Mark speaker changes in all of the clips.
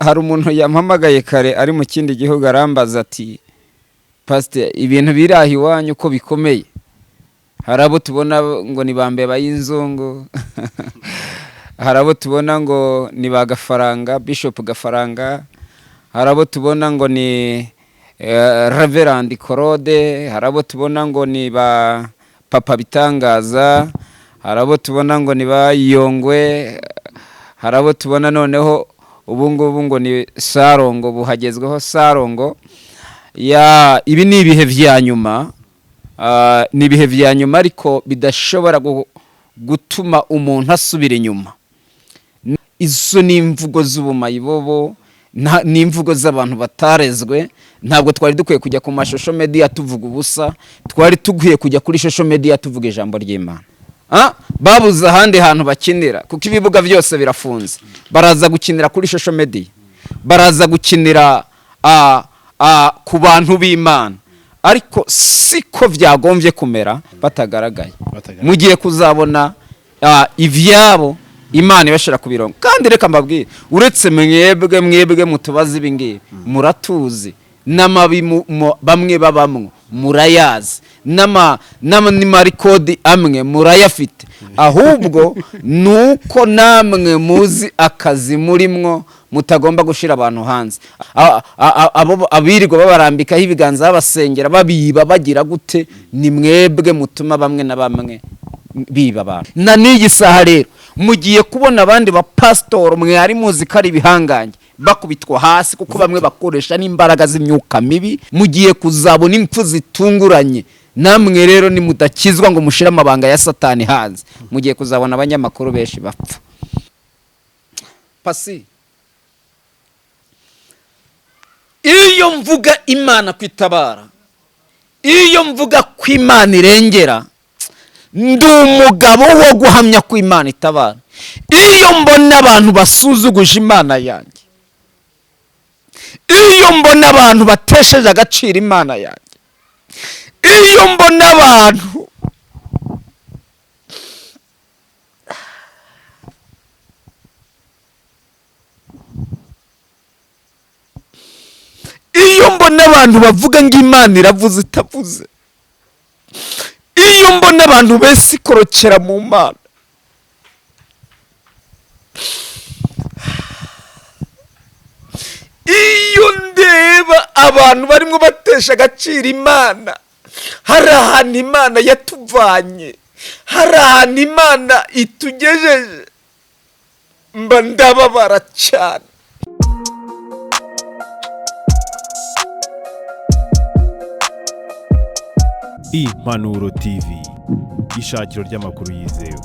Speaker 1: Hari umuntu yampamagaye kare ari mu kindi gihugu, arambaza ati: "Pasiteri, ibintu biri aho iwanyu ko bikomeye? Hari abo tubona ngo ni ba mbeba y'inzungu, hari abo tubona ngo ni ba Gafaranga, Bishop Gafaranga, hari abo tubona ngo ni Reverend Korode, hari abo tubona ngo ni ba Papa Bitangaza, hari abo tubona ngo ni ba Yongwe, hari abo tubona noneho ubu ngubu ngo ni Sarongo, buhagezweho Sarongo." Ya, ibi ni ibihe vya nyuma. Ni ibihe vya nyuma, ariko bidashobora gutuma umuntu asubira inyuma. Izo ni imvugo z'ubumayibobo, ni imvugo z'abantu batarezwe. Ntabwo twari dukwiye kujya ku ma social media tuvuga ubusa, twari dukwiye kujya kuri social media tuvuga ijambo ry'Imana. Babuze ahandi hantu bakinira kuko ibibuga byose birafunze, baraza gukinira kuri social media, baraza gukinira ku bantu b'Imana, ariko siko byagombye kumera batagaragaye.
Speaker 2: Batagaragaye.
Speaker 1: Mugiye kuzabona ivyabo Imana ibashira ku birongo. Kandi reka mbabwire, uretse mwebwe mutubaza ibi ngibi, muratuzi n'amabi bamwe babamwo murayazi, n'amarikodi amwe murayafite. Ahubwo nuko namwe muzi akazi murimwo, mutagomba gushira abantu hanze. Abo abirirwa babarambikaho ibiganza, babasengera, babiba, bagira gute, ni mwebwe mutuma bamwe na bamwe biba abantu. Na n'iyi saha rero mugiye kubona abandi bapasitoro mwari muzi ko ari ibihangange bakubitwa hasi, kuko bamwe bakoresha n'imbaraga z'imyuka mibi. Mugiye kuzabona impfu zitunguranye. Namwe rero nimudakizwa ngo mushire amabanga ya Satani hanze, mugiye kuzabona abanyamakuru benshi bapfa. Pasi, iyo mvuga Imana kwitabara, iyo mvuga ko Imana irengera, ndi umugabo wo guhamya ko Imana itabara. Iyo mbona abantu basuzuguje Imana yanjye, iyo mbona abantu batesheje agaciro Imana yanjye, iyo mbona abantu bavuga ngo Imana iravuze itavuze, iyo mbona abantu besikorokera mu Mana, iyo ndeba abantu barimo batesha agaciro Imana, hari ahantu Imana yatuvanye, hari ahantu Imana itugejeje, mba ndababara cyane.
Speaker 2: Impanuro TV, ishakiro ry'amakuru yizewe.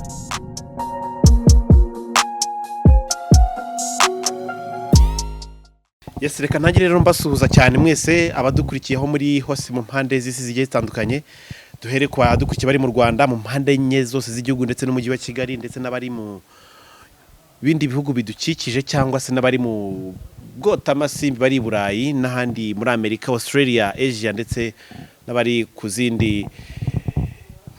Speaker 2: Yes, reka ntangire rero mbasuhuza cyane mwese abadukurikiyeho muri hose mu mpande z'isi zigiye zitandukanye. Duhere ku badukurikiye bari mu Rwanda mu mpande enye zose z'igihugu ndetse n'umujyi wa Kigali, ndetse n'abari mu bindi bihugu bidukikije, cyangwa se n'abari mu bwotamasimbi bari i Burayi n'ahandi muri Amerika, Australia, Asia, ndetse n'abari ku zindi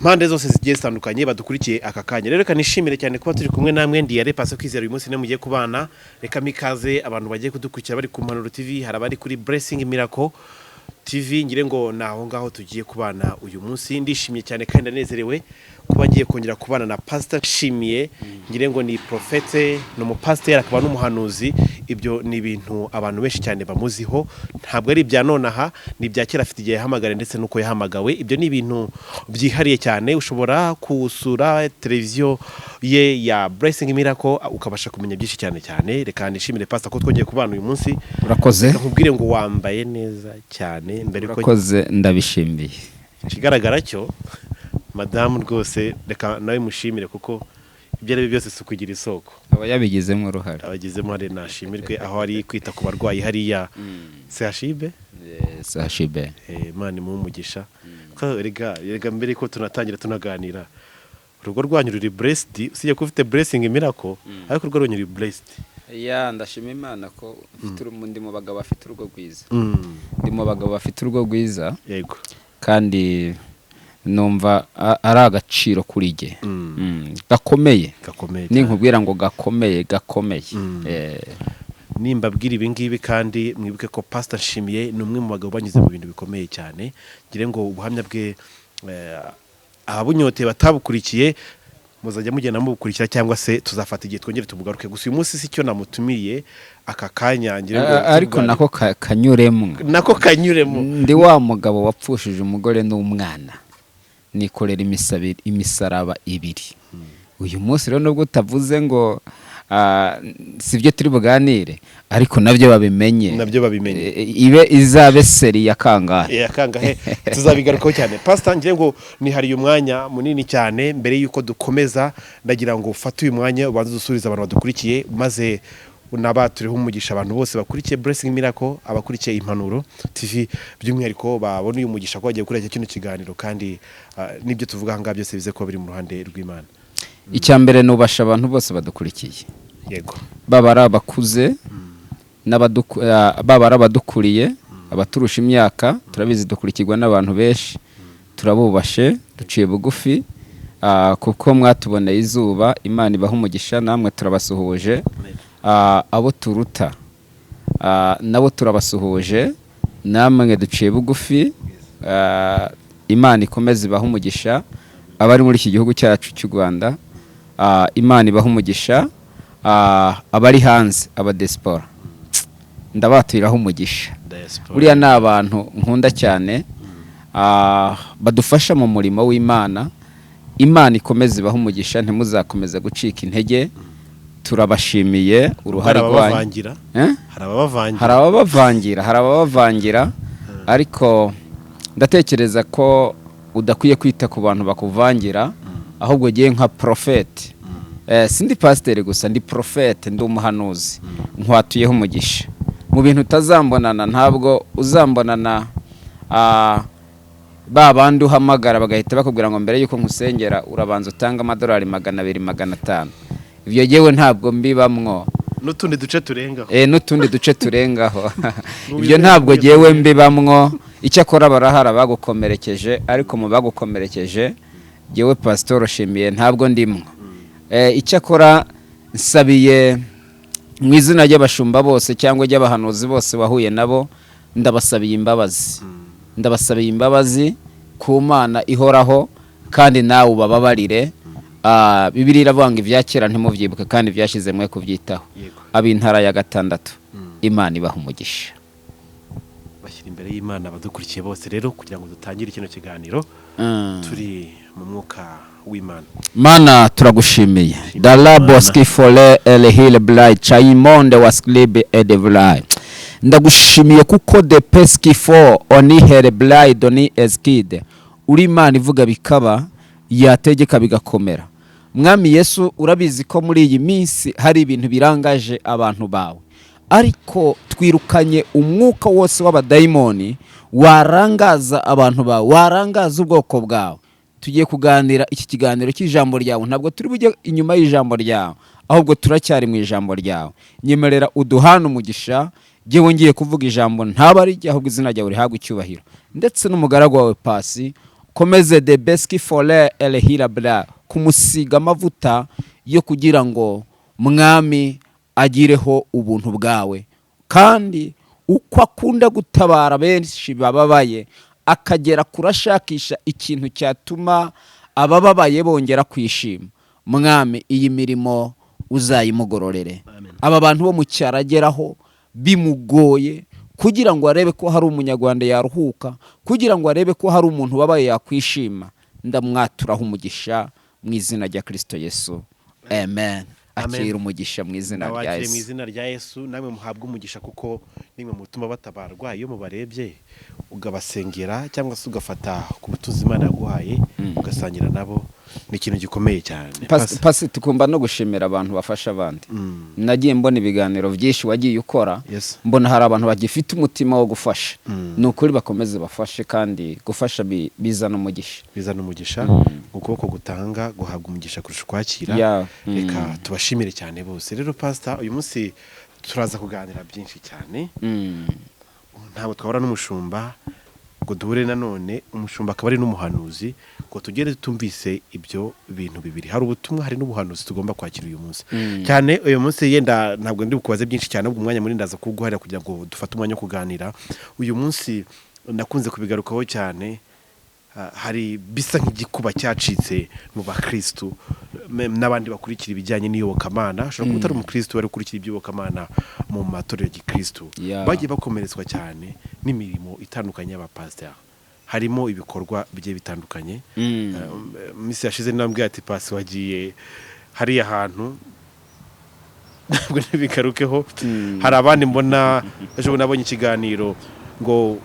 Speaker 2: mpande zose zigiye zitandukanye badukurikiye aka kanya. Rero reka nishimire cyane kuba turi kumwe namwe. Ndi Yare Pasi Kwizera, uyu munsi mugiye kubana. Reka mikaze abantu bagiye kudukurikira bari ku Mpanuro TV, hari abari kuri Blessing Miracle TV, ngire ngo ni aho ngaho tugiye kubana uyu munsi. Ndishimye cyane kandi ndanezerewe kuba ngiye kongera kubana na Pastor Nshimiye. Ngire ngo ni prophète, ni umupasiteri akaba n'umuhanuzi. Ibyo ni ibintu abantu benshi cyane bamuziho, ntabwo ari ibya nonaha, ni ibya kera. Afite igihe yahamagare ndetse n'uko yahamagawe. Ibyo ni ibintu byihariye cyane. Ushobora kusura televiziyo ye ya Blessing Miracle ukabasha kumenya byinshi cyane cyane. Reka nishimire, Pastor, ko twongeye kubana uyu munsi.
Speaker 1: Urakoze.
Speaker 2: Reka nkubwire ngo wambaye neza cyane mbere ko
Speaker 1: Urakoze, ndabishimiye.
Speaker 2: Ikigaragara cyo madamu rwose, reka nawe mushimire, kuko ibyo ari byo byose si ukugira isoko.
Speaker 1: Aba yabigizemo uruhare.
Speaker 2: Abagizemo uruhare, nashimirwe aho ari kwita ku barwayi hariya CHUB.
Speaker 1: CHUB.
Speaker 2: Imana imuhe umugisha. Ko rega mbere ko tunatangira tunaganira, urugo rwanyu ruri blessed. Usibye ko ufite Blessing Miracle, ariko urugo rwanyu ruri blessed.
Speaker 1: Ya, ndashima Imana ko mfite ndi mu bagabo bafite urugo rwiza, ndi mu bagabo bafite urugo rwiza. Kandi Numva ari agaciro kuri jye gakomeye.
Speaker 2: Gakomeye cyane.
Speaker 1: Ninkubwira ngo gakomeye, gakomeye.
Speaker 2: Nimbabwira ibi ngibi kandi mwibuke ko Pastor Nshimiye ni umwe mu bagabo banyuze mu bintu bikomeye cyane. Ngire ngo ubuhamya bwe, ababunyoteye batabukurikiye muzajya mugenda mubukurikira, cyangwa se tuzafata igihe twongere tumugaruke. Gusa uyu munsi si cyo namutumiye aka kanya, ngire ngo
Speaker 1: Ariko nako kanyuremo.
Speaker 2: Nako kanyuremo.
Speaker 1: Ndi wa mugabo wapfushije umugore n'umwana, nikorera imisaraba ibiri. Uyu munsi rero, nubwo utavuze ngo si byo turi buganire, ariko nabyo babimenye.
Speaker 2: Nabyo babimenye.
Speaker 1: Ibe izabe série ya kangahe?
Speaker 2: Ya kangahe, tuzabigarukaho cyane. Pastor, ngira ngo nihariye umwanya munini cyane. Mbere y'uko dukomeza, ndagira ngo ufate uyu mwanya ubanze usubize abantu badukurikiye, maze unabatureho umugisha. Abantu bose bakurikiye Blessing Miracle, abakurikiye Impanuro TV by'umwihariko, babona uyu mugisha ko bagiye gukurikira kino kiganiro, kandi n'ibyo tuvuga aha ngaha byose bize kuba biri mu ruhande rw'Imana.
Speaker 1: Icya mbere, nubasha abantu bose badukurikiye, baba ari abakuze baba ari abadukuriye, abaturusha imyaka. Turabizi dukurikirwa n'abantu benshi. Turabubashe, duciye bugufi, kuko mwatuboneye izuba. Imana ibaha umugisha, namwe turabasuhuje. Abo turuta, nabo turabasuhuje, namwe duciye bugufi. Imana ikomeze ibahe umugisha. Abari muri iki gihugu cyacu cy'u Rwanda, Imana ibahe umugisha. Abari hanze, abadiaspora, ndabaturiraho umugisha. Buriya ni abantu nkunda cyane, badufasha mu murimo w'Imana. Imana ikomeze ibahe umugisha, ntimuzakomeze gucika intege. Turabashimiye uruhare
Speaker 2: Hari
Speaker 1: rwanyu.
Speaker 2: ababavangira.
Speaker 1: Eh?
Speaker 2: Hari ababavangira.
Speaker 1: Hari ababavangira, hari ababavangira, ariko ndatekereza ko udakwiye kwita ku bantu bakuvangira, ahubwo ugiye nka porofeti. Sindi pasiteri gusa, ndi porofeti, ndi umuhanuzi. Nkwatuyeho umugisha mu bintu utazambonana. Ntabwo uzambonana ba bandi uhamagara bagahita bakubwira ngo mbere y'uko nkusengera urabanza utange amadolari 200, 500. Ibyo jyewe ntabwo mbibamwo.
Speaker 2: N'utundi duce turengaho.
Speaker 1: N'utundi duce turengaho. Ibyo ntabwo jyewe mbibamwo. Icyakora barahara bagukomerekeje, ariko mu bagukomerekeje jyewe Pasitoro Nshimiye ntabwo ndimwo. Icyakora nsabiye mu izina ry'abashumba bose cyangwa ry'abahanuzi bose wahuye nabo, ndabasabiye imbabazi, ndabasabiye imbabazi ku Mana ihoraho, kandi nawe ubababarire. Bibiliya iravuga ngo ibya kera ntimubyibuke, kandi ibyashize mwe kubyitaho. Ab'intara ya gatandatu, Imana ibaha umugisha.
Speaker 2: Bashyira imbere y'Imana abadukurikiye bose rero, kugira ngo dutangire kino kiganiro turi mu mwuka w'Imana.
Speaker 1: Mana, turagushimiye. Dala boski fole elehile blai chaimonde wasklibe edevlai. Ndagushimiye kuko de peski fo onihere blai doni eskide. Uri Imana ivuga bikaba, yategeka bigakomera. Mwami Yesu, urabizi ko muri iyi minsi hari ibintu birangaje abantu bawe, ariko twirukanye umwuka wose w'abadayimoni warangaza abantu bawe, warangaza ubwoko bwawe. Tugiye kuganira iki kiganiro cy'ijambo ryawe. Ntabwo turi bujye inyuma y'ijambo ryawe, ahubwo turacyari mu ijambo ryawe. Nyemerera uduhane umugisha. Jyewe ngiye kuvuga ijambo, ntaba ari jye, ahubwo izina ryawe rihabwe icyubahiro, ndetse n'umugaragu wawe Pasi. Komeze de beski fole elehira bra kumusiga amavuta yo kugira ngo Mwami agireho ubuntu bwawe, kandi uko akunda gutabara benshi bababaye, akagera kurashakisha ikintu cyatuma abababaye bongera kwishima. Mwami, iyi mirimo uzayimugororere. Aba bantu bo mu cyaro ageraho bimugoye kugira ngo arebe ko hari Umunyarwanda yaruhuka, kugira ngo arebe ko hari umuntu wabaye yakwishima, ndamwaturaho umugisha mu izina rya Kirisito Yesu, amen.
Speaker 2: Amen.
Speaker 1: Akira umugisha mu izina rya
Speaker 2: Nawakire mu
Speaker 1: Yesu.
Speaker 2: izina rya Yesu. Namwe muhabwe umugisha, kuko nimwe mutuma batabarwa. Iyo mubarebye ukabasengera, cyangwa se ugafata ku butunzi Imana yaguhaye ugasangira nabo, ni ikintu gikomeye cyane.
Speaker 1: Pasi, tugomba no gushimira abantu bafasha abandi. Nagiye mbona ibiganiro byinshi wagiye ukora, mbona hari abantu bagifite umutima wo gufasha. Ni ukuri bakomeze bafashe, kandi gufasha bizana umugisha.
Speaker 2: Bizana umugisha. Ukuboko gutanga guhabwa umugisha kurusha ukwakira. Reka tubashimire cyane bose. Rero Pastor, uyu munsi turaza kuganira byinshi cyane. Ntabwo twahura n'umushumba ngo duhure nanone umushumba akaba ari n'umuhanuzi. Ngo tugere tumvise ibyo bintu bibiri, hari ubutumwa, hari n'ubuhanuzi tugomba kwakira uyu munsi cyane. Uyu munsi yenda ntabwo ndi bukubaze byinshi cyane, ahubwo umwanya munini ndaza kuwuguharira kugira ngo dufate umwanya wo kuganira. Uyu munsi nakunze kubigarukaho cyane. Hari bisa nk'igikuba cyacitse mu bakristu n'abandi bakurikira ibijyanye n'iyobokamana. Ushobora kuba utari umukristu wari ukurikira iby'iyobokamana mu matorero ya gikristu. Bagiye bakomeretswa cyane n'imirimo itandukanye y'abapasiteri, harimo ibikorwa bigiye bitandukanye. Minsi yashize nambwiye ati: "Pasi wagiye hariya hantu," ntabwo ntibigarukeho. Hari abandi mbona, ejo bundi nabonye ikiganiro ngo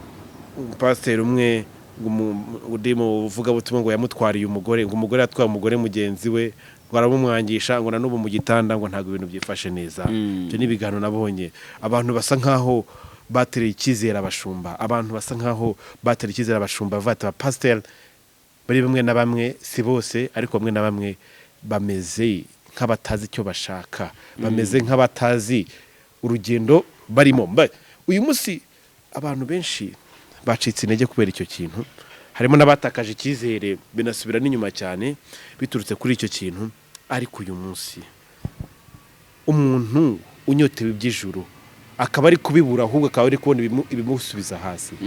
Speaker 2: umupasiteri umwe, ngo undi muvugabutumwa ngo yamutwariye umugore, ngo umugore yatwaye umugore mugenzi we, ngo aramumwangisha, ngo na n'ubu mu gitanda ngo ntabwo ibintu byifashe neza. Ibyo ni ibiganiro nabonye. Abantu basa nkaho batereye icyizere abashumba, abantu basa nkaho batereye icyizere abashumba, bavuga ati abapasiteri bari bamwe na bamwe, si bose, ariko bamwe na bamwe bameze nk'abatazi icyo bashaka, bameze nk'abatazi urugendo barimo. Uyu munsi abantu benshi bacitse intege kubera icyo kintu, harimo n'abatakaje icyizere binasubira n'inyuma cyane biturutse kuri icyo kintu. Ariko uyu munsi umuntu unyotewe iby'ijuru akaba ari kubibura, ahubwo akaba ari kubona ibimusubiza hasi.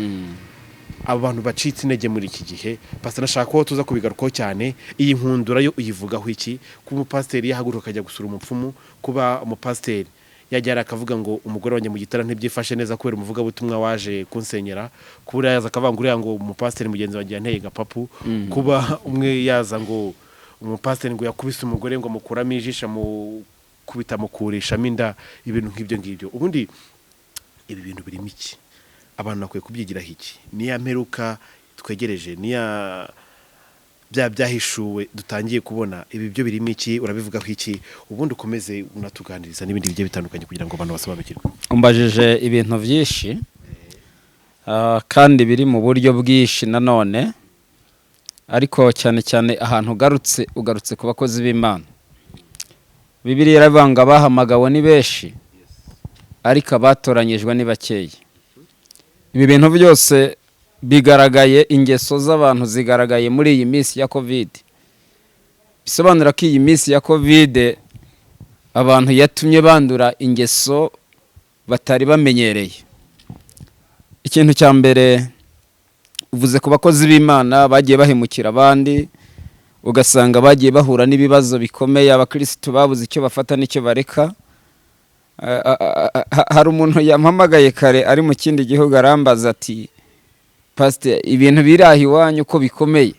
Speaker 2: Abo bantu bacitse intege muri iki gihe, pastor, nashaka ko tuza kubigarukaho cyane. Iyi nkundura yo uyivugaho iki? Kuba umupasiteri yahaguruka akajya gusura umupfumu, kuba umupasiteri yajya akavuga ngo umugore wanjye mu gitara ntibyifashe neza kubera umuvugabutumwa waje kunsenyera, kuba yaza akavuga ngo uriya ngo umupasiteri mugenzi wanjye yanteye gapapu, kuba umwe yaza ngo umupasiteri ngo yakubise umugore, ngo amukuramo ijisho, amukubita, amukurishamo inda, ibintu nk'ibyo ngibyo. Ubundi ibi bintu birimo iki? Abantu bakwiye kubyigiraho iki? Niya mperuka twegereje, niya bya byahishuwe dutangiye kubona, ibi byo birimo iki? Urabivugaho iki? Ubundi ukomeze unatuganiriza n'ibindi bigiye bitandukanye kugira ngo abantu basobanukirwe.
Speaker 1: Umbajije ibintu byinshi, kandi biri mu buryo bwinshi nanone, ariko cyane cyane ahantu ugarutse, ugarutse ku bakozi b'Imana. Bibiliya iravuga ngo abahamagawe ni benshi, ariko abatoranyijwe ni bakeya. Ibi bintu byose bigaragaye, ingeso z'abantu zigaragaye muri iyi minsi ya COVID. Bisobanura ko iyi minsi ya COVID abantu yatumye bandura ingeso batari bamenyereye. Ikintu cya mbere uvuze ku bakozi b'Imana bagiye bahemukira abandi, ugasanga bagiye bahura n'ibibazo bikomeye, abakirisitu babuze icyo bafata n'icyo bareka. Hari umuntu yampamagaye kare ari mu kindi gihugu, arambaza ati: "Pasiteri, ibintu biri aho iwanyu ko bikomeye?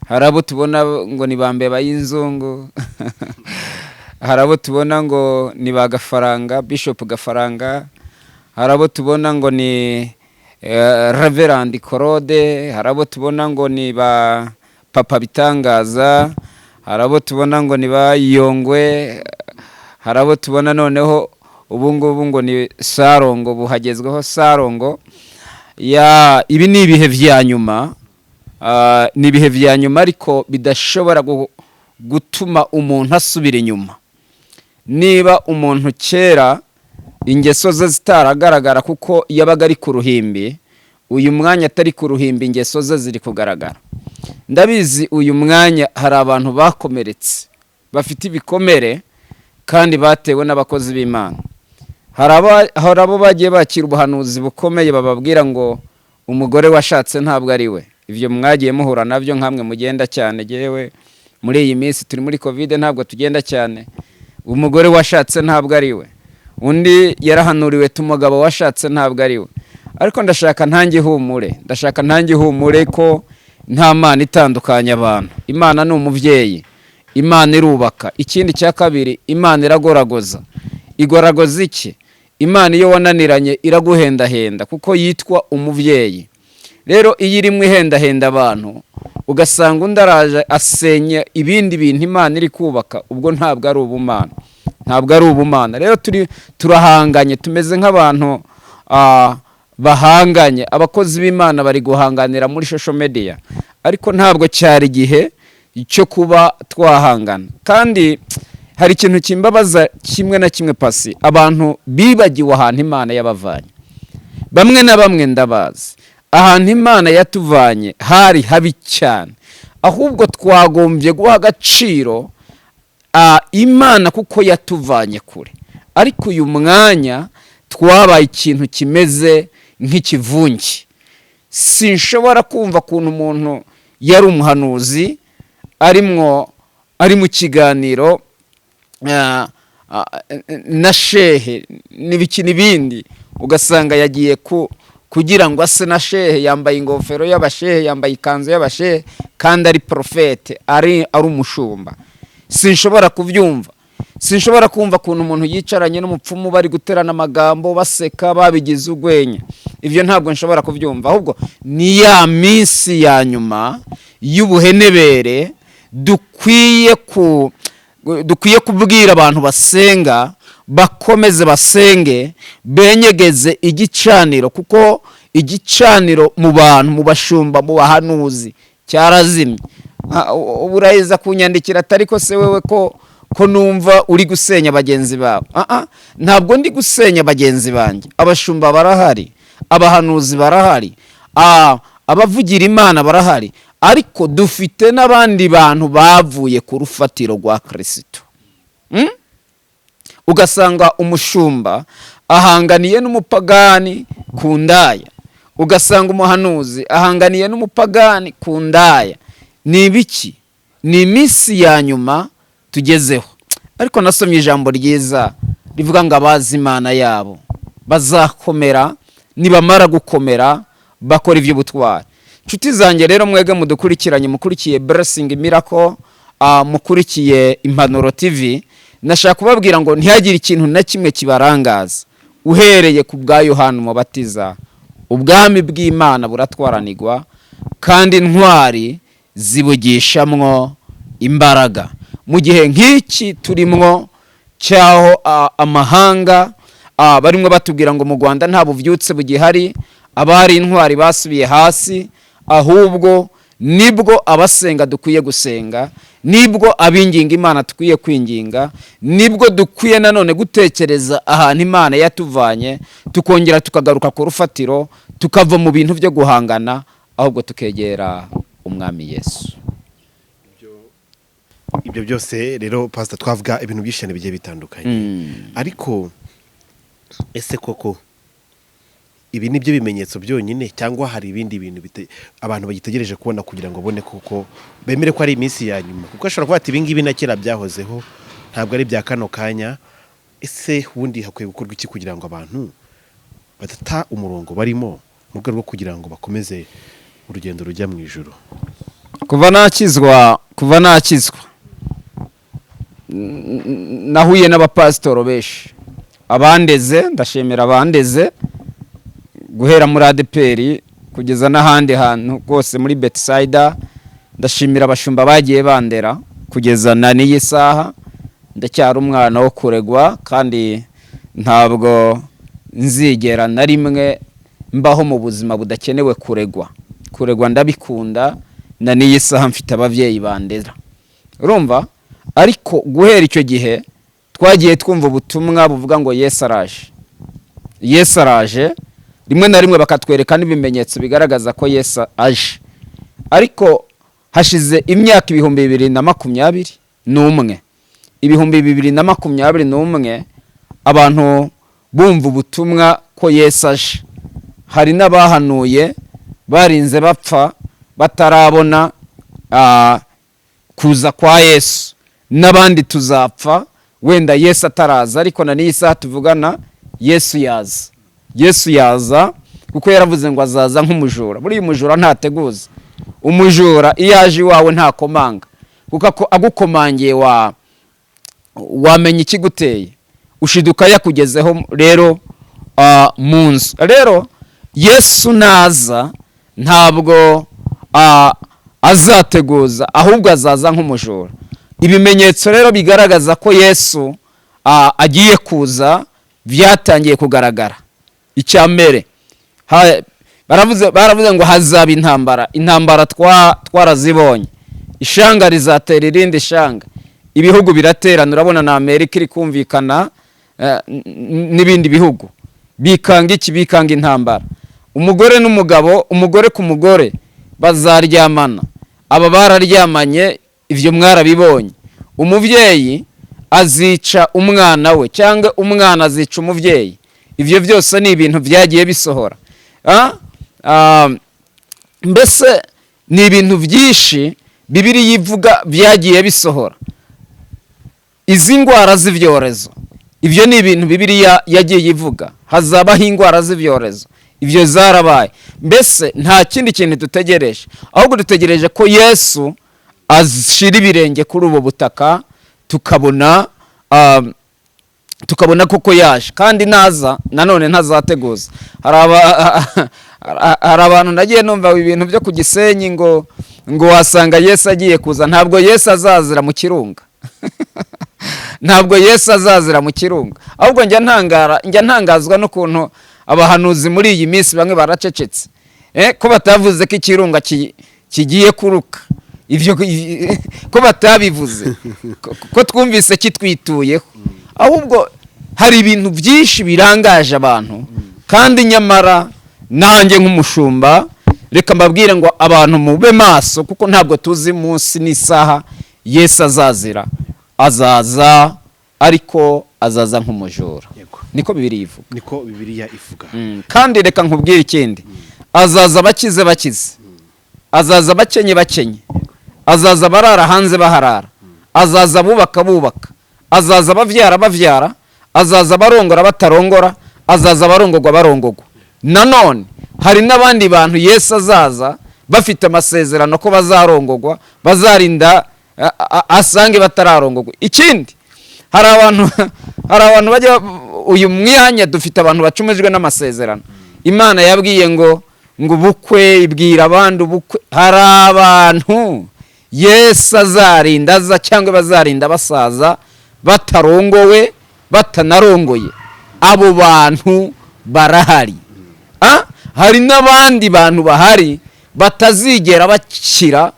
Speaker 1: Hari abo tubona ngo ni ba mbeba y'inzungu, hari abo tubona ngo ni ba Gafaranga, Bishop Gafaranga, hari abo tubona ngo ni Reverend Korode, hari abo tubona ngo ni ba Papa Bitangaza, hari abo tubona ngo ni ba Yongwe, hari abo tubona noneho ubu ngubu ngo ni Sarongo, buhagezweho Sarongo." Ya, ibi ni ibihe vya nyuma. Ni ibihe vya nyuma, ariko bidashobora gutuma umuntu asubira inyuma. Niba umuntu kera ingeso ze zitaragaragara kuko yabaga ari ku ruhimbi, uyu mwanya atari ku ruhimbi ingeso ze ziri kugaragara. Ndabizi uyu mwanya hari abantu bakomeretse, bafite ibikomere kandi batewe n'abakozi b'Imana. Hari abo bagiye bakira ubuhanuzi bukomeye, bababwira ngo umugore washatse ntabwo ari we. Ibyo mwagiye muhura nabyo nkamwe mugenda cyane. Yewe, muri iyi minsi turi muri COVID ntabwo tugenda cyane. Umugore washatse ntabwo ari we. Undi yarahanuriwe, umugabo washatse ntabwo ari we. Ariko ndashaka ntange ihumure, ndashaka ntange ihumure ko nta Mana itandukanya abantu. Imana ni umubyeyi, Imana irubaka. Ikindi cya kabiri, Imana iragoragoza. Igoragoza iki? Imana iyo wananiranye iraguhendahenda kuko yitwa umubyeyi. Rero iyo irimo ihendahenda abantu, ugasanga undi araje asenya ibindi bintu Imana iri kubaka, ubwo ntabwo ari ubumana, ntabwo ari ubumana. Rero turi turahanganye, tumeze nk'abantu bahanganye. Abakozi b'Imana bari guhanganira muri social media, ariko ntabwo cyari igihe cyo kuba twahangana. Kandi hari ikintu kimbabaza kimwe na kimwe, pasi, abantu bibagiwe ahantu Imana yabavanye. Bamwe na bamwe ndabazi, ahantu Imana yatuvanye hari habi cyane. Ahubwo twagombye guha agaciro Imana kuko yatuvanye kure. Ariko uyu mwanya twabaye ikintu kimeze nk'ikivunge. Sinshobora kumva ukuntu umuntu yari umuhanuzi, arimwo ari mu kiganiro na shehe n'ibiki n'ibindi, ugasanga yagiye kugira ngo ase na shehe, yambaye ingofero y'abashehe, yambaye ikanzu y'abashehe, kandi ari porofete, ari umushumba. Sinshobora kubyumva. Sinshobora kumva ukuntu umuntu yicaranye n'umupfumu, bari guterana amagambo, baseka, babigize urwenya. Ibyo ntabwo nshobora kubyumva. Ahubwo ni ya minsi ya nyuma y'ubuhenebere. Dukwiye kubwira abantu basenga bakomeze basenge, benyegeze igicaniro, kuko igicaniro mu bantu, mu bashumba, mu bahanuzi cyarazimye. Ubu uraheza kunyandikira atari ko se wewe ko numva uri gusenya bagenzi bawe? Ntabwo ndi gusenya bagenzi banjye. Abashumba barahari, abahanuzi barahari, abavugira Imana barahari, ariko dufite n'abandi bantu bavuye ku rufatiro rwa Kirisito. Ugasanga umushumba ahanganiye n'umupagani ku ndaya, ugasanga umuhanuzi ahanganiye n'umupagani ku ndaya. Ni ibiki? Ni iminsi ya nyuma tugezeho. Ariko nasomye ijambo ryiza rivuga ngo abazi Imana yabo bazakomera, nibamara gukomera bakora iby'ubutwari. Inshuti zanjye rero, mwege mudukurikiranye, mukurikiye Blessing Miracle, mukurikiye Impanuro TV, nashaka kubabwira ngo ntihagire ikintu na kimwe kibarangaza. Uhereye ku bwa Yohana Umubatiza, ubwami bw'Imana buratwaranirwa kandi intwari zibugishamwo imbaraga. Mu gihe nk'iki turimwo cyaho amahanga barimo batubwira ngo mu Rwanda nta buvyutse bugihari, abari intwari basubiye hasi, ahubwo nibwo abasenga dukwiye gusenga, nibwo abinginga Imana dukwiye kwinginga, nibwo dukwiye nanone gutekereza ahantu Imana yatuvanye, tukongera tukagaruka ku rufatiro, tukava mu bintu byo guhangana, ahubwo tukegera Umwami Yesu.
Speaker 2: Ibyo byose rero, Pasita, twavuga ibintu byinshi cyane bigiye bitandukanye, ariko ese koko ibi ni byo bimenyetso byonyine, cyangwa hari ibindi bintu abantu bagitegereje kubona kugira ngo babone koko bemere ko ari iminsi ya nyuma? Kuko ashobora kuba ati ibi ngibi na kera byahozeho, ntabwo ari ibya kano kanya. Ese ubundi hakwiye gukorwa iki kugira ngo abantu badata umurongo barimo, mu rwego rwo kugira ngo bakomeze urugendo rujya mu ijuru?
Speaker 1: Kuva nakizwa nahuye n'abapasitoro benshi abandeze. Ndashimira abandeze guhera muri ADEPR kugeza n'ahandi hantu rwose muri Betisayida. Ndashimira abashumba bagiye bandera kugeza na n'iyi saha. Ndacyari umwana wo kuregwa, kandi ntabwo nzigera na rimwe mbaho mu buzima budakenewe kuregwa. Kuregwa ndabikunda, na n'iyi saha mfite ababyeyi bandera, urumva. Ariko guhera icyo gihe twagiye twumva ubutumwa buvuga ngo Yesu araje, Yesu araje, rimwe na rimwe bakatwereka n'ibimenyetso bigaragaza ko Yesu aje. Ariko hashize imyaka 2021, 2021, abantu bumva ubutumwa ko Yesu aje. Hari n'abahanuye barinze bapfa batarabona kuza kwa Yesu, n'abandi tuzapfa wenda Yesu ataraza. Ariko na n'iyi saha tuvugana, Yesu yaza, Yesu yaza, kuko yaravuze ngo azaza nk'umujura. Buriya umujura ntateguza. Umujura iyo aje iwawe ntakomanga, kuko agukomangiye wamenya ikiguteye, ushiduka yakugezeho rero mu nzu. Rero Yesu naza ntabwo azateguza, ahubwo azaza nk'umujura. Ibimenyetso rero bigaragaza ko Yesu agiye kuza byatangiye kugaragara. Icya mbere, baravuze ngo hazaba intambara. Intambara twarazibonye. Ishanga rizatera irindi shanga, ibihugu biraterana. Urabona na Amerika iri kumvikana n'ibindi bihugu. Bikanga iki? Bikanga intambara. Umugore n'umugabo, umugore ku mugore bazaryamana. Aba bararyamanye, ibyo mwarabibonye. Umubyeyi azica umwana we cyangwa umwana azica umubyeyi, ibyo byose ni ibintu byagiye bisohora. Mbese ni ibintu byinshi Bibiliya ivuga byagiye bisohora. Izi ndwara z'ibyorezo, ibyo ni ibintu Bibiliya yagiye ivuga, hazabaho indwara z'ibyorezo, ibyo zarabaye. Mbese nta kindi kintu dutegereje, ahubwo dutegereje ko Yesu ashyira ibirenge kuri ubu butaka, tukabona koko yaje. Kandi naza nanone ntazateguza. Hari abantu nagiye numva ibintu byo ku Gisenyi ngo wasanga Yesu agiye kuza. Ntabwo Yesu azazira mu kirunga, ntabwo Yesu azazira mu kirunga. Ahubwo njya ntangazwa n'ukuntu abahanuzi muri iyi minsi bamwe baracecetse, ko batavuze ko ikirunga kigiye kuruka, ibyo ko batabivuze, ko twumvise kitwituyeho. Ahubwo hari ibintu byinshi birangaje abantu, kandi nyamara nanjye nk'umushumba reka mbabwire ngo abantu mube maso, kuko ntabwo tuzi munsi n'isaha Yesu azazira. Azaza, ariko azaza nk'umujura. Niko Bibiliya ivuga.
Speaker 2: Niko Bibiliya ivuga.
Speaker 1: Kandi reka nkubwire ikindi: azaza abakize bakize, azaza abakenye bakenye, azaza abarara hanze baharara, azaza abubaka bubaka, azaza abavyara bavyara, azaza abarongora batarongora, azaza abarongorwa barongorwa. Nanone hari n'abandi bantu Yesu azaza bafite amasezerano ko bazarongorwa, bazarinda asange batararongorwa. Ikindi, hari abantu bajya, uyu mwanya dufite abantu bacumujwe n'amasezerano. Imana yabwiye ngo ubukwe, ibwira abandi ubukwe. Hari abantu Yesu azarinda aza cyangwa bazarinda basaza batarongowe, batanarongoye. Abo bantu barahari. Hari n'abandi bantu bahari batazigera bakira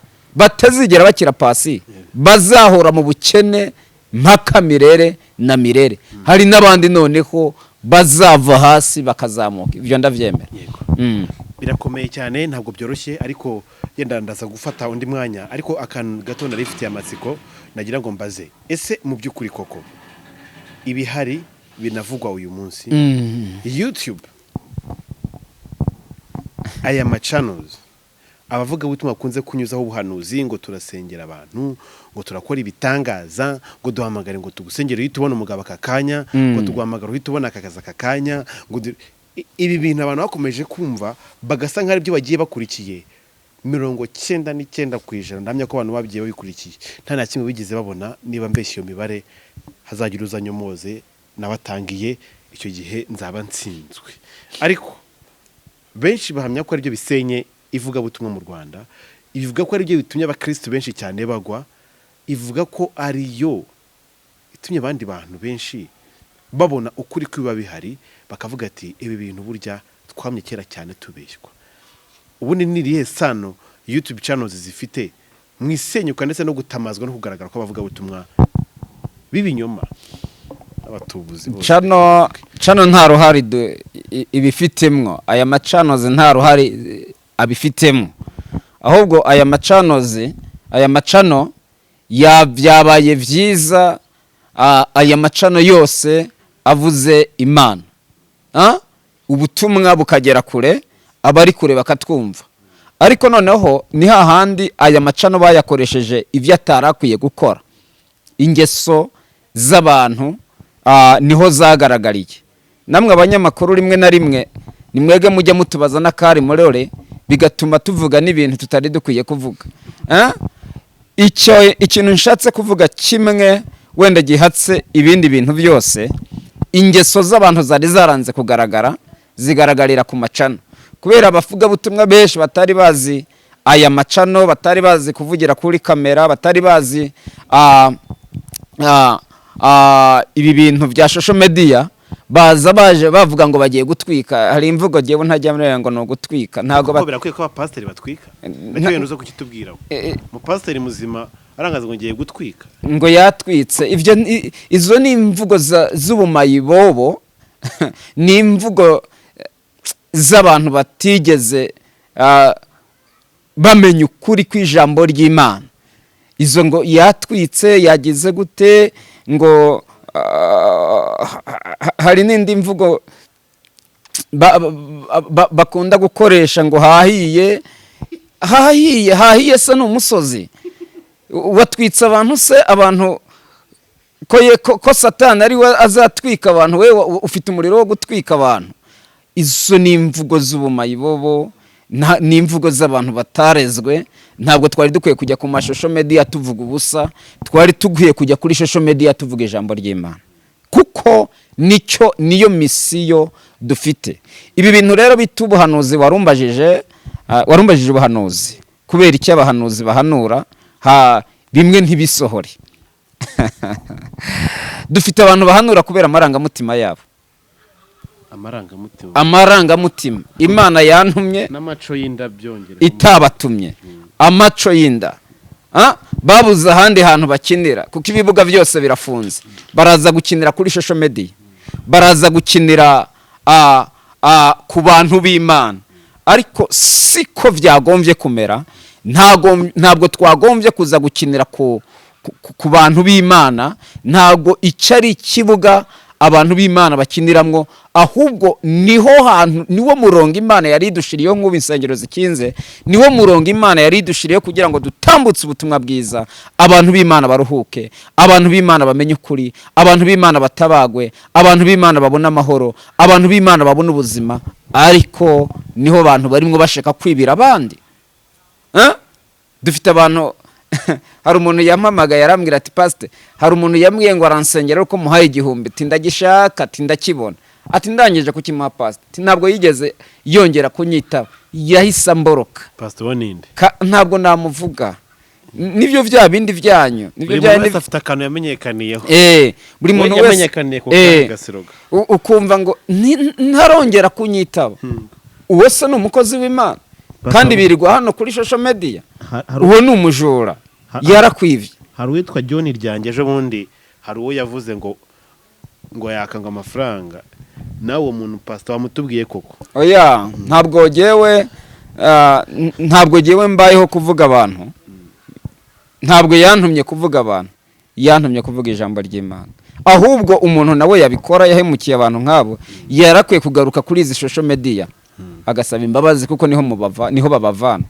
Speaker 1: pasi, bazahora mu bukene mpaka mirere na mirere. Hari n'abandi noneho bazava hasi bakazamuka, ibyo ndabyemera.
Speaker 2: Birakomeye cyane, ntabwo byoroshye, ariko yenda ndaza gufata undi mwanya. Ariko akantu gato nari mfitiye amatsiko nagira ngo mbaze: ese mu by'ukuri koko ibihari binavugwa uyu munsi, YouTube, aya ma channels abavugabutumwa bakunze kunyuzaho ubuhanuzi, ngo turasengera abantu, ngo turakora ibitangaza, ngo duhamagare ngo tugusengere uhite ubona umugabo aka kanya, ngo tuguhamagara uhite ubona aka kazi aka kanya, ngo ibi bintu abantu bakomeje kumva bagasa nk'aho aribyo bagiye bakurikiye. 99% ndahamya ko abantu bagiye babikurikiye nta na kimwe bigeze babona. Niba mbeshya iyo mibare, hazagira uzanyomoze nabatangiye, icyo gihe nzaba nsinzwe. Ariko benshi bahamya ko aribyo bisenye ivugabutumwa mu Rwanda, ivuga ko aribyo bitumye abakristo benshi cyane bagwa, ivuga ko ariyo itumye abandi bantu benshi babona ukuri kw'ibiba bihari, bakavuga ati: "Ibi bintu burya twamye kera cyane tubeshywa." Ubundi ni irihe sano YouTube channels zifite mu isenyuka ndetse no gutamazwa no kugaragara kw'abavugabutumwa b'ibinyoma, abatubuzi bose?
Speaker 1: Channel nta ruhare ibifitemwo. Aya ma channels nta ruhare abifitemo. Ahubwo aya ma channels, aya ma channel ya byabaye byiza, aya ma channel yose avuze Imana, ubutumwa bukagera kure, abari kure bakatwumva. Ariko noneho ni hahandi aya ma channel bayakoresheje ibyo atari akwiye gukora. Ingeso z'abantu niho zagaragariye. Namwe abanyamakuru, rimwe na rimwe ni mwebwe mujya mutubaza n'akari murore, bigatuma tuvuga n'ibintu tutari dukwiye kuvuga. Icyo ikintu nshatse kuvuga kimwe wenda gihatse ibindi bintu byose, ingeso z'abantu zari zaranze kugaragara zigaragarira ku ma channel, kubera abavugabutumwa benshi batari bazi aya ma channel, batari bazi kuvugira kuri kamera, batari bazi ibi bintu bya social media, baza baje bavuga ngo bagiye gutwika. Hari imvugo ngewe ntajya mureba ngo ni ugutwika, ntabwo
Speaker 2: Kuko birakwiye ko abapasiteri batwika? Nacyo wenda uza kukitubwiraho. Umupasiteri muzima arangaza ngo ngiye gutwika?
Speaker 1: Ngo yatwitse. Ibyo izo ni imvugo z'ubumayibobo, ni imvugo z'abantu batigeze Bamenya ukuri kw'ijambo ry'Imana. Izo ngo yatwitse, yagize gute, ngo hari n'indi mvugo bakunda gukoresha ngo hahiye, hahiye, hahiye se ni umusozi watwitse abantu se? Abantu ko Satani ari we azatwika abantu, we ufite umuriro wo gutwika abantu? Izo ni imvugo z'ubumayibobo, ni imvugo z'abantu batarezwe. Ntabwo twari dukwiye kujya ku ma social media tuvuga ubusa. Twari dukwiye kujya kuri social media tuvuga ijambo ry'Imana, kuko nicyo niyo mission dufite. Ibi bintu rero bita ubuhanuzi warumbajije, warumbajije ubuhanuzi, kubera icyo abahanuzi bahanura bimwe ntibisohore. Dufite abantu bahanura kubera amarangamutima yabo.
Speaker 2: Amarangamutima.
Speaker 1: Amarangamutima. Imana yantumye.
Speaker 2: N'amaco y'inda byongera.
Speaker 1: Itabatumye, amaco y'inda. Babuze ahandi hantu bakinira kuko ibibuga byose birafunze, baraza gukinira kuri social media, baraza gukinira ku bantu b'Imana. Ariko siko byagombye kumera. Ntabwo twagombye kuza gukinira ku bantu b'Imana. Ntabwo icyo ari ikibuga abantu b'Imana bakiniramwo, ahubwo niho hantu, niwo murongo Imana yari idushiriyeho. Nk'ubu insengero zikinze, niwo murongo Imana yari idushiriyeho kugira ngo dutambutse ubutumwa bwiza, abantu b'Imana baruhuke, abantu b'Imana bamenye ukuri, abantu b'Imana batabagwe, abantu b'Imana babone amahoro, abantu b'Imana babone ubuzima. Ariko niho bantu barimo bashaka kwibira abandi. Eh? Dufite abantu, hari umuntu yampamagaye arambwira ati: "Pasite, hari umuntu yambwiye ngo aransengera ariko muhaye 1000." Ati: "Ndagishaka." Ati: "Ndakibona." Ati: "Ndangije kukimuha, pasite," ati, "ntabwo yigeze yongera kunyitaba, yahise amboroka."
Speaker 2: Pastor wo ninde?
Speaker 1: Ntabwo namuvuga. Nibyo bya bindi byanyu, nibyo
Speaker 2: Buri
Speaker 1: bya
Speaker 2: muntu
Speaker 1: bindi.
Speaker 2: wese afite akantu yamenyekaniyeho.
Speaker 1: Buri
Speaker 2: We
Speaker 1: muntu wese
Speaker 2: yamenyekaniye ku kandi gasiroga.
Speaker 1: Ukumva ngo ntarongera kunyitaba. Uwo se ni umukozi w'Imana? Kandi birirwa hano kuri social media. Uwo ni umujura, yarakwivye.
Speaker 2: Hari uwitwa John Ryange, ejo bundi hari uwo yavuze ngo yakanga amafaranga. Nawe uwo muntu, pastor, wamutubwiye koko?
Speaker 1: Oya, ntabwo jyewe mbayeho kuvuga abantu. Ntabwo yantumye kuvuga abantu, yantumye kuvuga ijambo ry'Imana. Ahubwo umuntu nawe yabikora, yahemukiye abantu nk'abo, yarakwiye kugaruka kuri izi social media agasaba imbabazi, kuko niho mubava, niho babavana.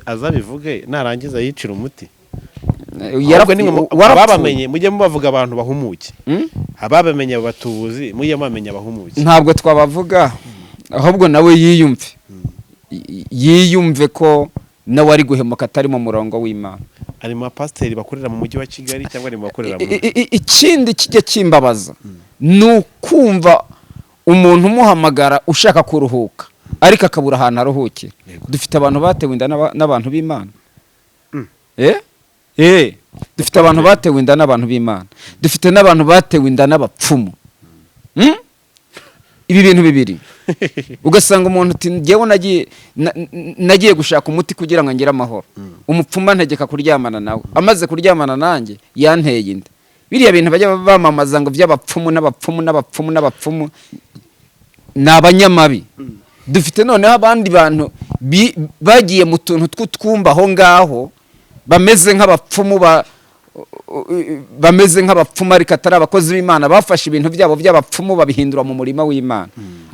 Speaker 2: Azabivuge narangiza yicira umuti. Ahubwo ni
Speaker 1: Warapfuye.
Speaker 2: Ababamenye mujye mubavuga, abantu bahumuke. Ababamenye batubuzi, mujye mubamenya bahumuke.
Speaker 1: Ntabwo twabavuga, ahubwo nawe yiyumve, yiyumve ko nawe ari guhemuka, atari mu murongo w'Imana.
Speaker 2: Ari mu bapasiteri bakorera mu mujyi wa Kigali cyangwa ari mu bakorera mu
Speaker 1: Ikindi kijya kimbabaza ni ukumva umuntu umuhamagara ushaka kuruhuka, ariko akabura ahantu aruhukira. Dufite abantu batewe inda n'abantu b'Imana. Dufite abantu batewe inda n'abantu b'Imana, dufite n'abantu batewe inda n'abapfumu. Ibi bintu bibiri, ugasanga umuntu uti: "Njyewe nagiye gushaka umuti kugira ngo ngire amahoro, umupfumu antegeka kuryamana nawe, amaze kuryamana nanjye yanteye inda." Biriya bintu bajya bamamaza ngo by'abapfumu n'abapfumu n'abapfumu n'abapfumu, ni abanyamabi. Dufite noneho abandi bantu bagiye mu tuntu tw'utwumba aho ngaho, bameze nk'abapfumu, bameze nk'abapfumu ariko atari abakozi b'Imana, bafashe ibintu byabo by'abapfumu babihindura mu murima w'Imana.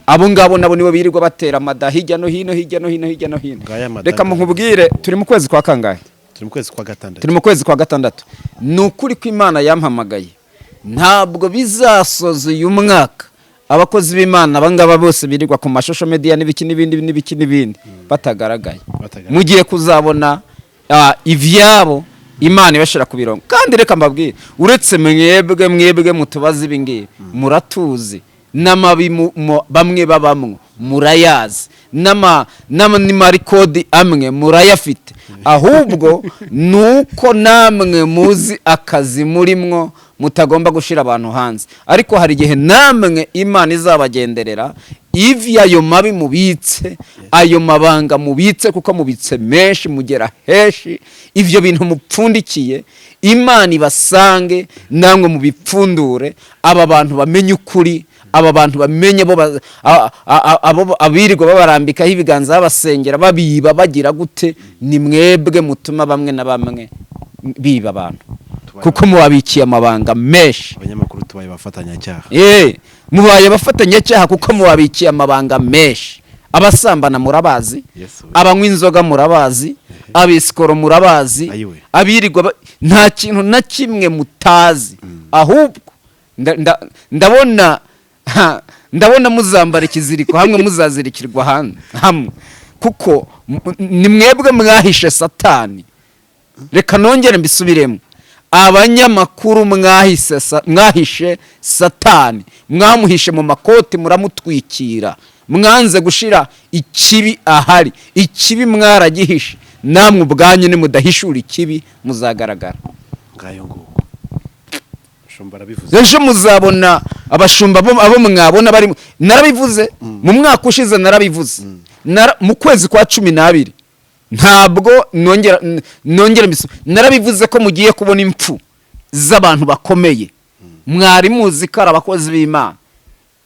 Speaker 1: Abo ngabo nabo nibo birirwa batera amada hirya no hino, hirya no hino, hirya no hino.
Speaker 2: Ngaya amada.
Speaker 1: Reka nkubwire, turi mu kwezi kwa kangahe?
Speaker 2: Turi mu kwezi kwa gatandatu.
Speaker 1: Turi mu kwezi kwa gatandatu. Ni ukuri ko Imana yampamagaye, ntabwo bizasoza uyu mwaka abakozi b'Imana abangaba bose birirwa ku ma social media n'ibiki n'ibindi n'ibiki n'ibindi batagaragaye.
Speaker 2: Batagaragaye.
Speaker 1: Mugiye kuzabona ivyabo Imana ibashira ku birongo. Kandi reka mbabwire, uretse mwebwe mutubaze ibi ngibi, muratuzi n'amabi bamwe babamwo murayazi, n'amarikodi amwe murayafite. Ahubwo nuko namwe muzi akazi murimwo, mutagomba gushyira abantu hanze. Ariko hari igihe namwe Imana izabagenderera, ivi ayo mabi mubitse, ayo mabanga mubitse, kuko mubitse menshi, mugera henshi, ibyo bintu mupfundikiye, Imana ibasange namwe mubipfundure, aba bantu bamenye ukuri. Aba bantu bamenye bo abo abirirwa babarambikaho ibiganza, babasengera, babiba, bagira gute? Ni mwebwe mutuma bamwe na bamwe biba abantu, kuko mubabikiye amabanga menshi.
Speaker 2: Abanyamakuru tubaye abafatanyacyaha.
Speaker 1: Mubaye abafatanyacyaha kuko mubabikiye amabanga menshi. Abasambana murabazi,
Speaker 2: Yes, we.
Speaker 1: abanywa inzoga murabazi, abisikoro murabazi,
Speaker 2: Ayiwe.
Speaker 1: abirirwa nta kintu na kimwe mutazi. Ahubwo ndabona ndabona muzambara ikiziriko hamwe, muzazirikirwa hamwe, kuko ni mwebwe mwahishe Satani. Reka nongere mbisubiremo: abanyamakuru mwahishe Satani, mwamuhishe mu makoti, muramutwikira, mwanze gushira ikibi ahari. Ikibi mwaragihishe. Namwe ubwanyu nimudahishura ikibi muzagaragara.
Speaker 2: Ngayo nguko, shumba arabivuze.
Speaker 1: Ejo muzabona abashumba abo mwabona barimo. Narabivuze mu mwaka ushize, narabivuze mu kwezi kwa 12. Ntabwo nongera nongera narabivuze ko mugiye kubona impfu z'abantu bakomeye mwari muzi ko ari abakozi b'Imana.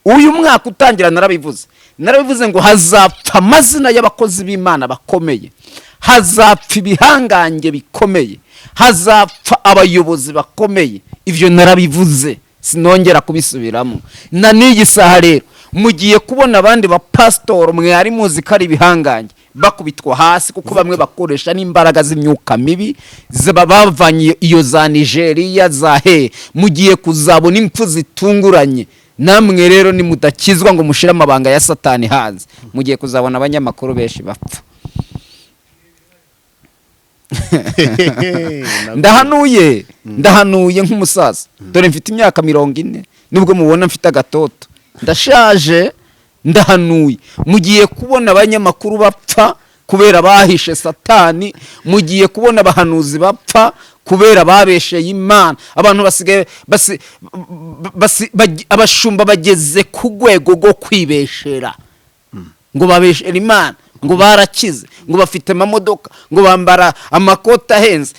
Speaker 1: Uyu mwaka utangira narabivuze ngo hazapfa amazina y'abakozi b'Imana bakomeye, hazapfa ibihangange bikomeye, hazapfa abayobozi bakomeye. Ibyo narabivuze, sinongera kubisubiramo. Na n'iyi saha rero mugiye kubona abandi bapasitoro mwari muzi ko ari ibihangange bakubitwa hasi, kuko bamwe bakoresha n'imbaraga z'imyuka mibi ziba bavanye iyo za Nigeria za he. Mugiye kuzabona impfu zitunguranye. Namwe rero nimudakizwa ngo mushire amabanga ya Satani hanze, mugiye kuzabona abanyamakuru benshi bapfa. Ndahanuye, ndahanuye nk'umusaza. Dore mfite imyaka 40, nubwo mubona mfite agatoto, ndashaje. Ndahanuye, mugiye kubona abanyamakuru bapfa kubera bahishe Satani, mugiye kubona abahanuzi bapfa kubera babesheye Imana. Abantu basigaye abashumba bageze ku rwego rwo kwibeshera, ngo babeshere Imana, ngo barakize, ngo bafite amamodoka, ngo bambara amakoti ahenze.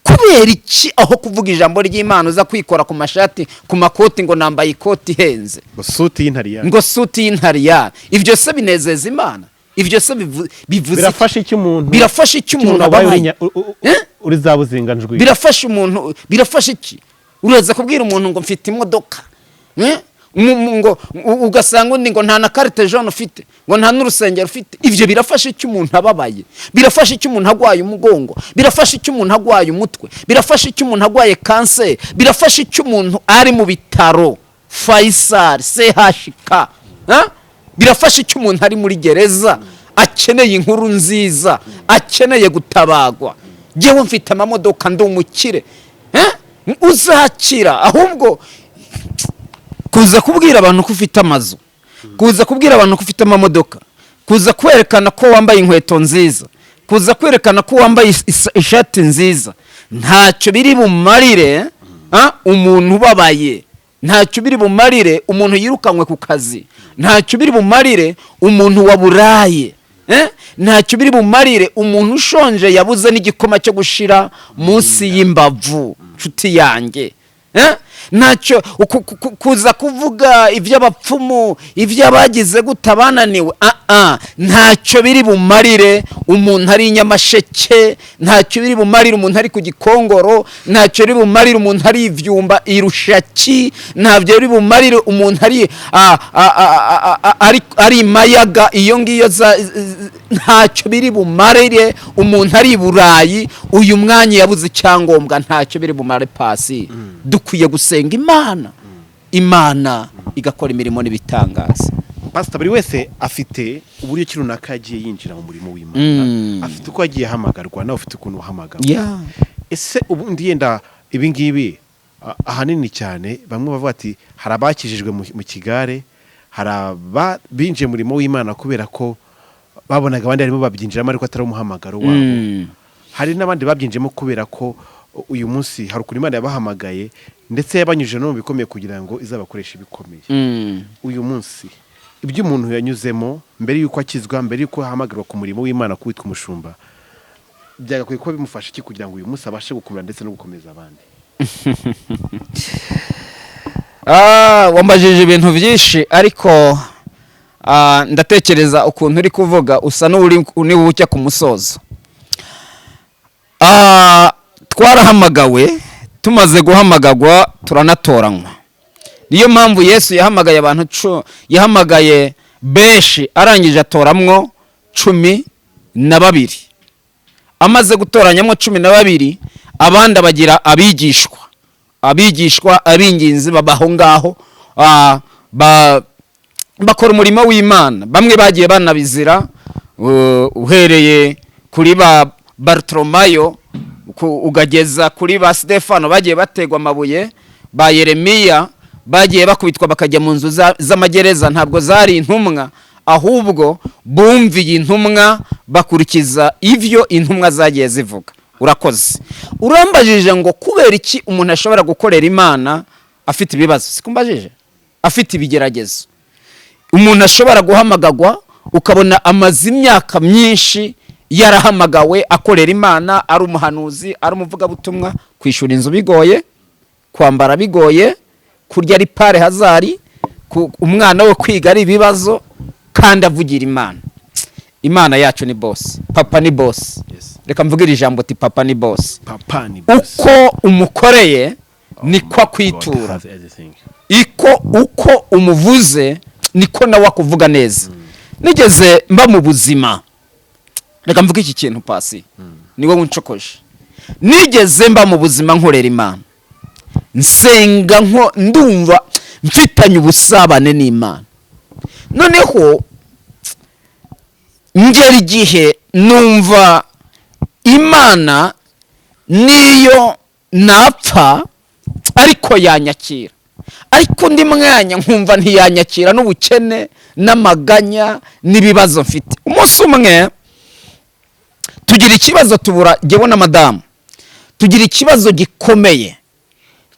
Speaker 1: Kubera iki aho kuvuga ijambo ry'Imana uza kwikora ku mashati, ku makoti, ngo nambaye ikoti ihenze?
Speaker 2: Ngo suti y'intariyani.
Speaker 1: Ngo suti y'intariyani. Ibyo se binezeza Imana? Ibyo se bivuze iki?
Speaker 2: Birafasha iki umuntu?
Speaker 1: Birafasha iki umuntu
Speaker 2: abaye
Speaker 1: ababaye?
Speaker 2: uri
Speaker 1: Eh?
Speaker 2: uri za buzinganjwi.
Speaker 1: Birafasha umuntu, birafasha iki? Uraza kubwira umuntu ngo mfite imodoka, Eh? Ngo ugasanga undi ngo nta na carte jaune ufite, ngo nta n'urusengero ufite. Ibyo birafasha icyo umuntu ababaye? Birafasha icyo umuntu agwaye umugongo? Birafasha icyo umuntu agwaye umutwe? Birafasha icyo umuntu agwaye kanseri? Birafasha icyo umuntu ari mu bitaro Faisal, CHK? Ha? Birafasha icyo umuntu ari muri gereza akeneye inkuru nziza, akeneye gutabagwa? Jyewe mfite amamodoka, ndi umukire. Eh? Uzakira. Ahubwo kuza kubwira abantu ko ufite amazu, kuza kubwira abantu ko ufite amamodoka, kuza kwerekana ko wambaye inkweto nziza, kuza kwerekana ko wambaye ishati nziza, ntacyo biri bumarire umuntu ubabaye, ntacyo biri bumarire umuntu yirukanywe ku kazi, ntacyo biri bumarire umuntu waburaye, eh? Ntacyo biri bumarire umuntu ushonje yabuze n'igikoma cyo gushira munsi y'imbavu. Nshuti yanjye, eh? Ntacyo kuza kuvuga iby'abapfumu, iby'abagize gute, abananiwe, ah ah, ntacyo biri bumarire umuntu ari i Nyamasheke, ntacyo biri bumarire umuntu ari ku Gikongoro, ntacyo biri bumarire umuntu ari ibyumba irushaki, ntabyo biri bumarire umuntu ari ari Mayaga iyo ngiyo ntacyo biri bumarire umuntu ari i Burayi uyu mwanya yabuze icyangombwa, ntacyo biri bumare. Pasi dukwiye gusenga Imana, Imana igakora imirimo n'ibitangaza.
Speaker 2: Pastor, buri wese afite uburyo ki runaka yagiye yinjira mu murimo w'Imana, afite uko yagiye ahamagarwa, nawe ufite ukuntu uhamagarwa. Ese ubundi yenda ibi ngibi ahanini cyane bamwe bavuga ati hari abakijijwe mu kigare, hari aba binjiye mu murimo w'Imana kubera ko babonaga abandi barimo babyinjiramo ariko atari umuhamagaro wabo, hari n'abandi babyinjiyemo kubera ko uyu munsi hari ukuntu Imana yabahamagaye ndetse yabanyujije no mu bikomeye kugira ngo izabakoreshe ibikomeye. Uyu munsi ibyo umuntu yanyuzemo mbere y'uko akizwa, mbere y'uko ahamagarwa ku murimo w'Imana kuwitwa umushumba, byagakwiye kuba bimufasha iki kugira ngo uyu munsi abashe gukomera ndetse no gukomeza abandi?
Speaker 1: Wambajije ibintu byinshi, ariko ndatekereza ukuntu uri kuvuga usa n'uri niwucya ku musozo. Twarahamagawe, tumaze guhamagagwa turanatoranywa. Niyo mpamvu Yesu yahamagaye abantu yahamagaye benshi, arangije atoramwo 12. Amaze gutoranyamo 12, abandi abagira abigishwa, abigishwa ab'ingenzi babaho ngaho, bakora umurimo w'Imana. Bamwe bagiye banabizira, uhereye kuri ba Bartolomayo ugageza kuri ba Stefano bagiye bategwa amabuye, ba Yeremiya bagiye bakubitwa bakajya mu nzu z'amagereza. Ntabwo zari intumwa, ahubwo bumviye intumwa, bakurikiza ivyo intumwa zagiye zivuga. Urakoze. Urambajije ngo kubera iki umuntu ashobora gukorera Imana afite ibibazo? Sikumbajije afite ibigeragezo? Umuntu ashobora guhamagagwa, ukabona amaze imyaka myinshi yarahamagawe, akorera Imana, ari umuhanuzi, ari umuvugabutumwa, kwishyura inzu bigoye, kwambara bigoye, kurya ari par hasard, umwana we kwiga ari ibibazo, kandi avugira Imana. Imana yacu ni boss, Papa ni boss. Reka mvugire ijambo ati Papa ni boss.
Speaker 2: Papa ni boss.
Speaker 1: Uko umukoreye niko akwitura.
Speaker 2: God has everything.
Speaker 1: Iko uko umuvuze niko nawe akuvuga neza. Nigeze mba mu buzima, reka mvuge iki kintu, Pasi niwe wuncokoje. Nigeze mba mu buzima nkorera Imana, nsenga, nko ndumva mfitanye ubusabane n'Imana. Noneho ngera igihe numva Imana niyo napfa ariko yanyakira, ariko undi mwanya nkumva ntiyanyakira n'ubukene n'amaganya n'ibibazo mfite. Umunsi umwe tugira ikibazo, tubura, jyewe na madamu tugira ikibazo gikomeye,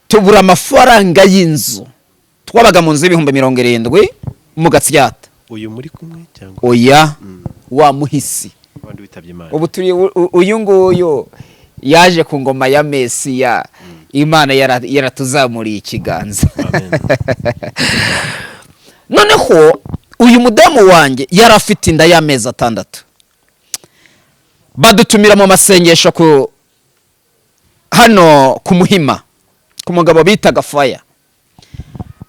Speaker 1: tubura amafaranga y'inzu. Twabaga mu nzu y'70,000 mu Gasyata.
Speaker 2: Uyu muri kumwe cyangwa?
Speaker 1: Oya, wa muhisi.
Speaker 2: Abandi witabye Imana.
Speaker 1: Ubu turi uyu nguyu yaje ku ngoma ya Mesiya, Imana yaratuzamuriye ikiganza.
Speaker 2: Amen.
Speaker 1: Noneho uyu mudamu wanjye yari afite inda y'amezi 6, badutumira mu masengesho ku hano ku Muhima ku mugabo bitaga Faya.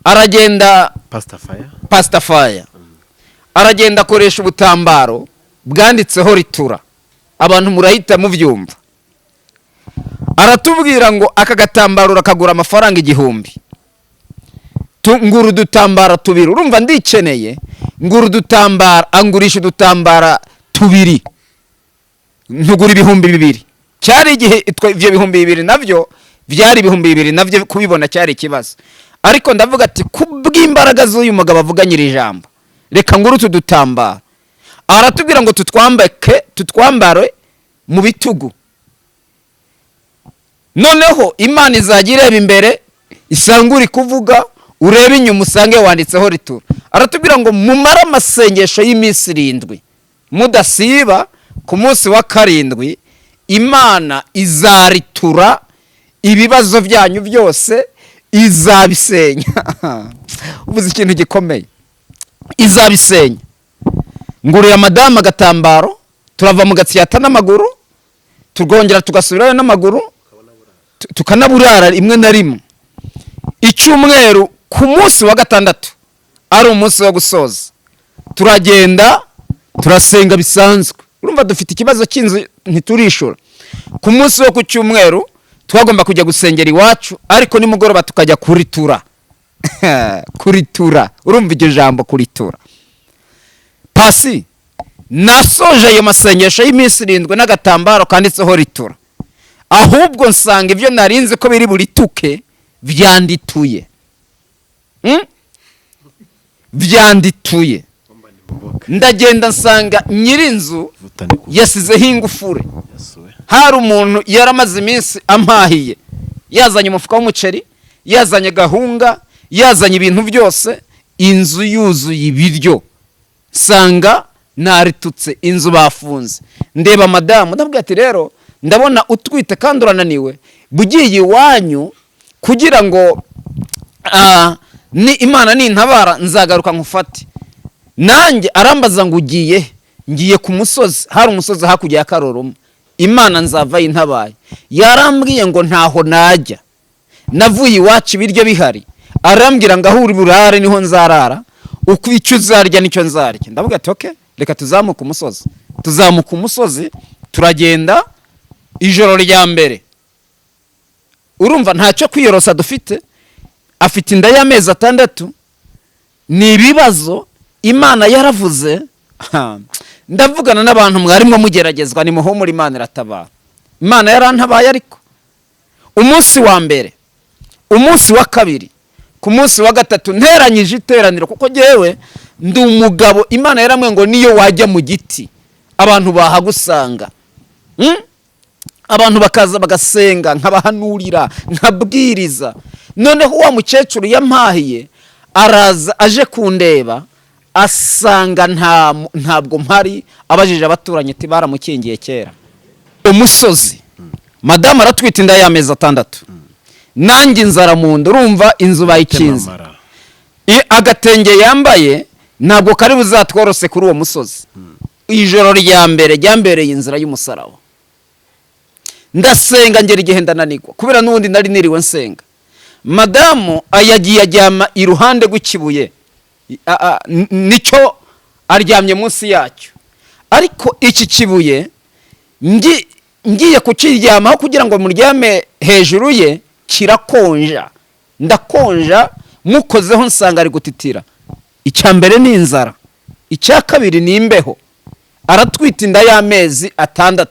Speaker 1: Aragenda.
Speaker 2: Pastor Fire.
Speaker 1: Pastor Faya aragenda, akoresha ubutambaro bwanditseho "ritura", abantu murahita mubyumva. Aratubwira ngo aka gatambaro urakagura amafaranga 1000. Ngura udutambaro tubiri, urumva ndikeneye, ngura udutambaro, angurisha udutambara tubiri, ntugura 2000. Cyari igihe ibyo 2000 nabyo byari 2000, nabyo kubibona cyari ikibazo. Ariko ndavuga ati kubw'imbaraga z'uyu mugabo avuganyira ijambo, reka ngure utu dutambaro. Aratubwira ngo tutwambake, tutwambare mu bitugu, noneho Imana izajya ireba imbere isange uri kuvuga, urebe inyuma usange wanditseho "ritura". Aratubwira ngo mumare amasengesho y'iminsi 7 mudasiba, ku munsi wa karindwi Imana izaritura ibibazo byanyu byose, izabisenya. Uvuze ikintu gikomeye, izabisenya. Ngurira madamu agatambaro, turava mu Gatsiyata n'amaguru, turwongera tugasubirayo n'amaguru, tukanaburara rimwe na rimwe. Icyumweru ku munsi wa gatandatu, ari umunsi wo gusoza, turagenda turasenga bisanzwe. Urumva dufite ikibazo cy'inzu, ntiturishura. Ku munsi wo ku cyumweru twagomba kujya gusengera iwacu, ariko nimugoroba tukajya kuritura. Kuritura, urumva iryo jambo kuritura? Pasi, nasoje ayo masengesho y'iminsi 7 n'agatambaro kanditseho "ritura", ahubwo nsanga ibyo narinzi ko biri burituke byandituye. Byandituye. Ndagenda nsanga nyir'inzu yasizeho ingufure. Hari umuntu yaramaze iminsi ampahiye, yazanye umufuka w'umuceri, yazanye gahunga, yazanye ibintu byose, inzu yuzuye ibiryo. Nsanga naritutse, inzu bafunze. Ndeba madamu, ndabwira ati rero ndabona utwite kandi urananiwe, bugiye iwanyu kugira ngo Ni Imana nintabara nzagaruka nkufate. Nanjye arambaza ngo ugiye he? Ngiye ku musozi, hari umusozi hakurya ya Karoroma, Imana nzavayo intabaye. Yarambwiye ngo ntaho najya, navuye iwacu ibiryo bihari. Arambwira ngo aho uri burare niho nzarara, uko icyo uzarya nicyo nzarya. Ndavuga ati okay, reka tuzamuke umusozi. Tuzamuka umusozi, turagenda. Ijoro rya mbere, urumva ntacyo kwiyorosa dufite, afite inda y'amezi 6, ni ibibazo. Imana yaravuze. Ha, ndavugana n'abantu mwarimo mugeragezwa, nimuhumure, Imana iratabara. Imana yarantabaye. Ariko umunsi wa mbere, umunsi wa kabiri, ku munsi wa gatatu nteranyije iteraniro, kuko ngewe ndi umugabo Imana yaramwe ngo niyo wajya mu giti abantu bahagusanga. Abantu bakaza bagasenga, nkabahanurira, nkabwiriza. Noneho wa mukecuru yampahiye araza aje kundeba, asanga ntabwo mpari. Abajije abaturanyi ati baramukingiye kera umusozi. Madamu aratwite inda y'amezi 6, nanjye inzara mu nda. Urumva inzu bayikinze.
Speaker 2: Temamara.
Speaker 1: Agatenge yambaye ntabwo kari buzatworose kuri uwo musozi. Ijoro rya mbere ryambereye inzira y'umusaraba. Ndasenga, ngera igihe ndananirwa, kubera n'ubundi nari niriwe nsenga. Madamu yagiye aryama iruhande rw'ikibuye, nicyo aryamye munsi yacyo. Ariko iki kibuye ngiye kukiryamaho kugira ngo muryame hejuru ye, kirakonja, ndakonja. Mukozeho nsanga ari gutitira. Icya mbere ni inzara, icya kabiri ni imbeho. Aratwita inda y'amezi 6,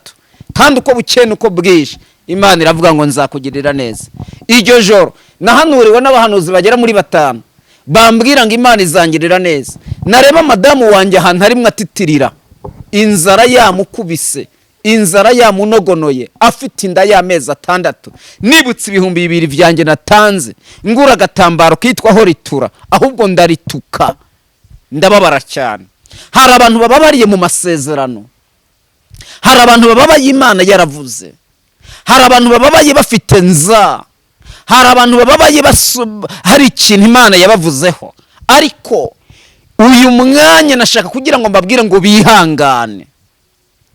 Speaker 1: kandi uko bukeye uko bwije Imana iravuga ngo nzakugirira neza. Iryo joro nahanuriwe n'abahanuzi bagera muri batanu, bambwira ngo Imana izangirira neza. Nareba madamu wanjye ahantu harimwo atitirira, inzara yamukubise, inzara yamunogonoye, afite inda y'amezi 6. Nibutse 2000 byanjye natanze ngura agatambaro kitwaho ritura, ahubwo ndarituka, ndababara cyane. Hari abantu bababariye mu masezerano, hari abantu bababaye Imana yaravuze, hari abantu bababaye bafite nza, hari abantu bababaye hari ikintu Imana yabavuzeho. Ariko uyu mwanya nashaka kugira ngo mbabwire ngo bihangane.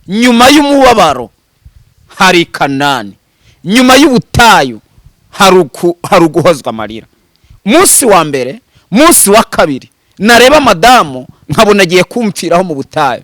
Speaker 1: Nyuma y'umubabaro hari Kanani, nyuma y'ubutayu hari uguhozwa amarira. Munsi wa mbere, munsi wa kabiri, nareba madamu nkabona agiye kumfiraho mu butayu.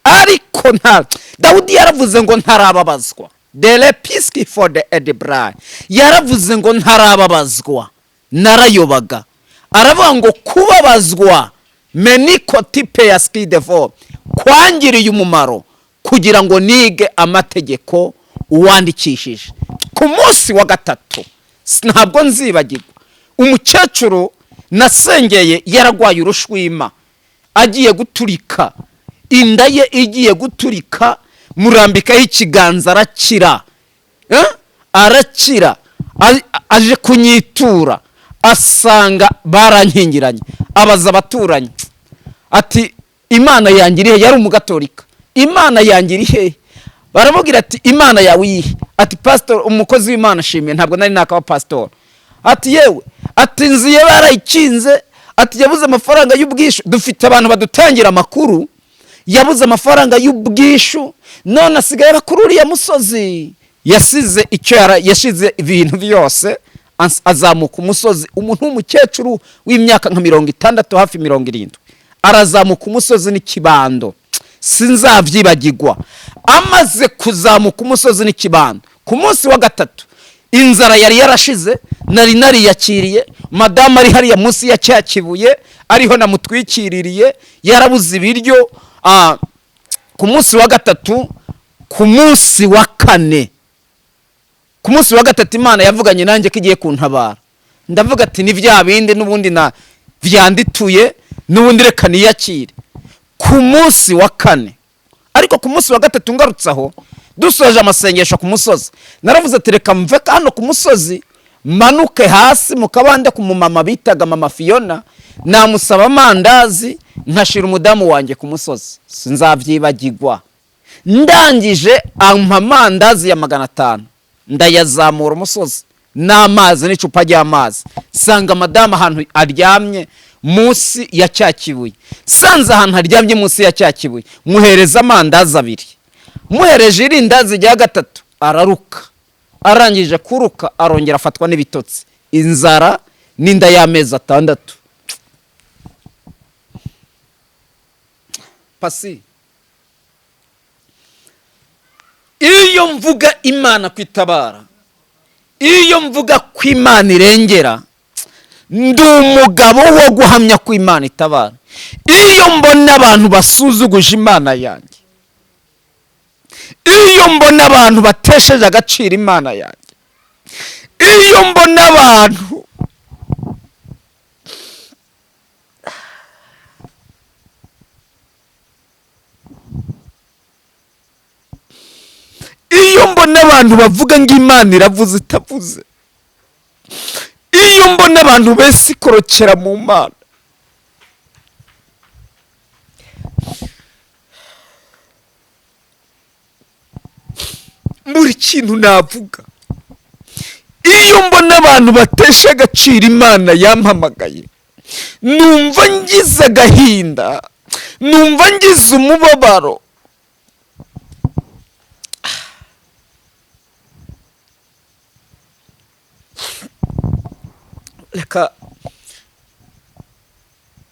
Speaker 1: Ariko nta Dawudi yaravuze ngo ntarababazwa, dere piski for the edibra, yaravuze ngo ntarababazwa narayobaga. Aravuga ngo kubabazwa meniko tipe ya skidevo kwangiriye umumaro kugira ngo nige amategeko uwandikishije. Ku munsi wa gatatu, ntabwo nzibagirwa, umukecuru nasengeye yaragwaye urushwima, agiye guturika, inda ye igiye guturika, murambikaho ikiganza arakira. Arakira. Aje kunyitura asanga barankingiranye. Abaza abaturanyi ati Imana yanjye iri he? Yari umugatolika. Imana yanjye iri hehe? Baramubwira ati Imana yawe iyihe? Ati pastor, umukozi w'Imana ashimiye, ntabwo nari nakaba pastor. Ati yewe, ati inzu ye barayikinze, ati yabuze amafaranga y'ubwishu. Dufite abantu badutangira amakuru. Yabuze amafaranga y'ubwishu, none asigaye aba kuri uriya musozi. Yasize icyo yashize ibintu byose, azamuka umusozi. Umuntu w'umukecuru w'imyaka nka 60, hafi 70, arazamuka umusozi n'ikibando. Sinzabyibagirwa. Amaze kuzamuka umusozi n'ikibando ku munsi wa gatatu, inzara yari yarashize, nari nariyakiriye. Madamu ari hariya munsi ya cya kibuye, ariho namutwikiririye, yarabuze ibiryo. Ku munsi wa gatatu, ku munsi wa kane, ku munsi wa gatatu Imana yavuganye nanjye ko igiye kuntabara. Ndavuga ati ni bya bindi n'ubundi na vyandituye n'ubundi, reka niyakire. Ku munsi wa kane, ariko ku munsi wa gatatu ngarutse aho dusoje amasengesho ku musozi, naravuze ati reka mve hano ku musozi manuke hasi mu kabande ku mumama bitaga mama Fiona, namusaba amandazi nkashira umudamu wanjye ku musozi. Sinzabyibagirwa. Ndangije ampa amandazi ya 500, ndayazamura umusozi. N'amazi n'icupa ry'amazi. Sanga madamu ahantu aryamye munsi ya cya kibuye. Sanze ahantu aryamye munsi ya cya kibuye, muhereza amandazi abiri. Muhereje irindazi rya gatatu araruka. Arangije kuruka arongera afatwa n'ibitotsi, inzara n'inda y'amezi 6. Pasi, iyo mvuga Imana kwitabara, iyo mvuga ko Imana irengera, ndi umugabo wo guhamya ko Imana itabara. Iyo mbona abantu basuzuguje Imana yanjye, iyo mbona abantu batesheje agaciro Imana yanjye, iyo mbona abantu bavuga ngo Imana iravuze itavuze, iyo mbona abantu besikorokera mu Mana, buri kintu navuga, iyo mbona abantu batesha agaciro Imana yampamagaye, numva ngize agahinda, numva ngize umubabaro.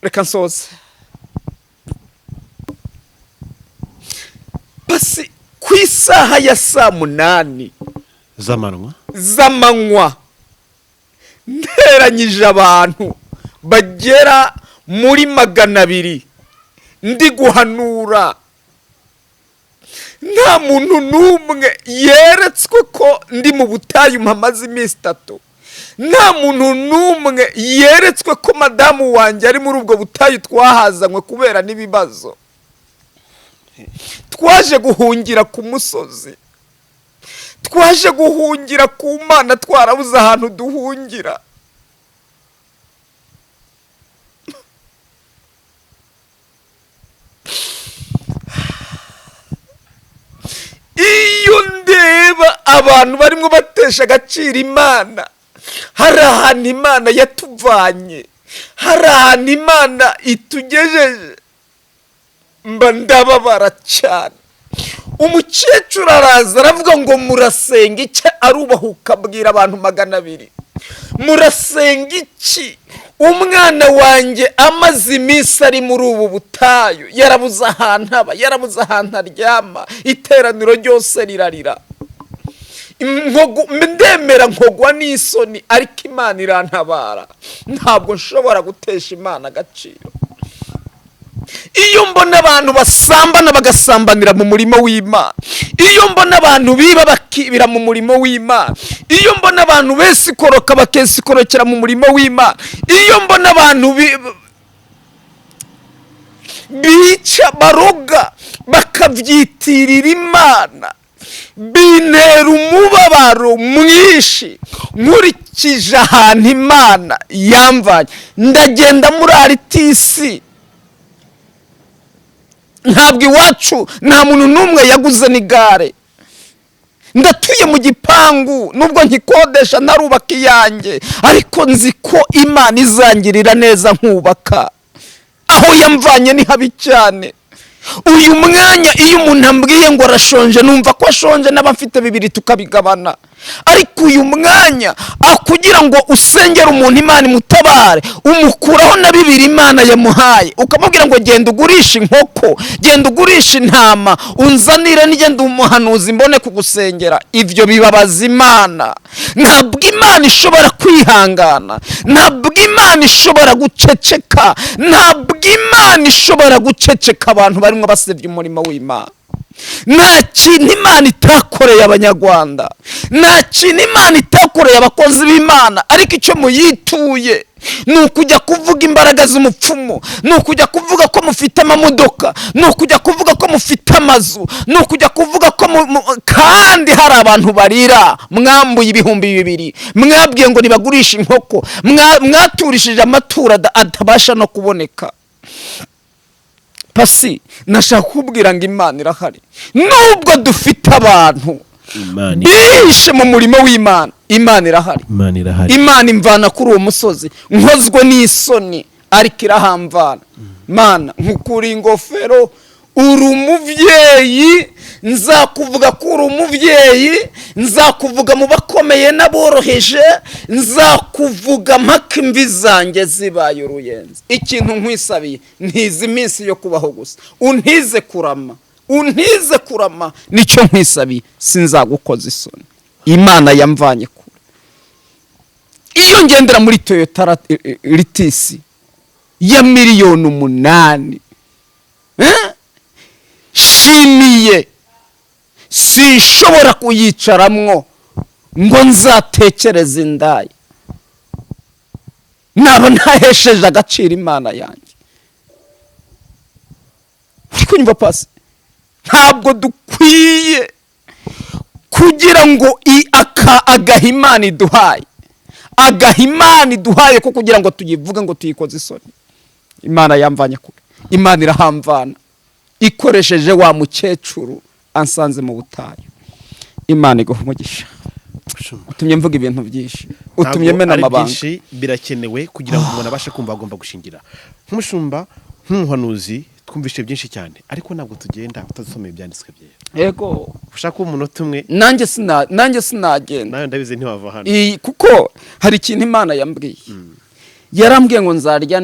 Speaker 1: Reka nsoze. Pasi, ku isaha ya saa 8
Speaker 2: z'amanywa,
Speaker 1: nteranyije abantu bagera muri 200 ndi guhanura, nta muntu n'umwe yeretswe ko ndi mu butayu mpamaze iminsi 3. Nta muntu n'umwe yeretswe ko madamu wanjye ari muri ubwo butayu twahazanywe kubera n'ibibazo. Twaje guhungira ku musozi, twaje guhungira ku Mana, twarabuze ahantu duhungira. Iyo ndeba abantu barimo batesha agaciro Imana, hari ahantu Imana yatuvanye, hari ahantu Imana itugejeje, mba ndababara cyane. Umukecuru araza aravuga ngo murasenga iki? Arubahuka abwira abantu 200, murasenga iki? Umwana wanjye amaze iminsi ari muri ubu butayu, yarabuze ahantu aba, yarabuze ahantu aryama, iteraniro ryose rirarira. Ndemera nkogwa n'isoni, ariko Imana irantabara. Ntabwo nshobora gutesha Imana agaciro. Iyo mbona abantu basambana bagasambanira mu murimo w'Imana, iyo mbona abantu biba bakibira mu murimo w'Imana, iyo mbona abantu besikoroka bakesikorokera mu murimo w'Imana, iyo mbona abantu bica baroga bakabyitirira Imana, bintera umubabaro mwinshi. Nkurikije ahantu Imana yamvanye, ndagenda muri aritisi. Ntabwo iwacu nta muntu n'umwe yaguze n'igare. Ndatuye mu gipangu nubwo nkikodesha narubaka iyanjye, ariko nzi ko Imana izangirira neza nkubaka. Aho yamvanye ni habi cyane. Uyu mwanya iyo umuntu ambwiye ngo arashonje, numva ko ashonje n'abafite bibiri tukabigabana. Ariko uyu mwanya kugira ngo usengere umuntu Imana imutabare, umukuraho na bibiri Imana yamuhaye, ukamubwira ngo genda ugurisha inkoko, genda ugurisha intama, unzanire nigenda umuhanuzi mbone kugusengera. Ibyo bibabaza Imana. Ntabwo Imana ishobora kwihangana, ntabwo Imana ishobora guceceka, ntabwo Imana ishobora guceceka abantu barimo basebya umurimo w'Imana. Nta kintu Imana itakoreye Abanyarwanda, nta kintu Imana itakoreye abakozi b'Imana, ariko icyo muyituye ni ukujya kuvuga imbaraga z'umupfumu, ni ukujya kuvuga ko mufite amamodoka, ni ukujya kuvuga ko mufite amazu, ni ukujya kuvuga ko kandi hari abantu barira. Mwambuye 2000, mwabwiye ngo nibagurishe inkoko, mwaturishije amaturo atabasha no kuboneka. Pasi, nashaka kubwira ngo Imana irahari. Nubwo dufite abantu
Speaker 2: Imana
Speaker 1: Bihishe mu murimo w'Imana. Imana irahari.
Speaker 2: Imana irahari.
Speaker 1: Imana imvana kuri uwo musozi, nkozwe n'isoni, ariko irahamvana. Mana, nkukura ingofero, uri umubyeyi. Nzakuvuga ko uri umubyeyi, nzakuvuga mu bakomeye n'aboroheje, nzakuvuga mpaka imvi zanjye zibaye uruyenzi. Ikintu nkwisabiye, ntize iminsi yo kubaho gusa, untize kurama, untize kurama, nicyo nkwisabiye. Sinzagukoza isoni. Imana yamvanye kure. Iyo ngendera muri Toyota Ritisi ya miliyoni 8, shimiye, sinshobora kuyicaramwo ngo nzatekereze indaya. Naba ntahesheje agaciro Imana yanjye. Uri kunyumva, pasi? Ntabwo dukwiye kugira ngo aka agaha Imana iduhaye, agaha Imana iduhaye ko kugira ngo tuyivuge ngo tuyikoze isoni. Imana yamvanye kure, Imana irahamvana ikoresheje wa mukecuru ansanze mu butayu. Imana iguha umugisha. Utumye mvuga ibintu byinshi, utumye
Speaker 2: Ntabwo
Speaker 1: mena
Speaker 2: ari
Speaker 1: amabanga.
Speaker 2: byinshi, birakenewe kugira ngo umuntu abashe kumva agomba gushingira nk'umushumba, nk'umuhanuzi. Twumvise byinshi cyane, ariko ntabwo tugenda utadusomeye ibyanditswe byera.
Speaker 1: Yego.
Speaker 2: Ushaka umunota umwe.
Speaker 1: Nanjye sinagenda.
Speaker 2: Nawe ndabizi, ntiwava hano.
Speaker 1: Kuko hari ikintu Imana yambwiye. Yarambwiye ngo nzarya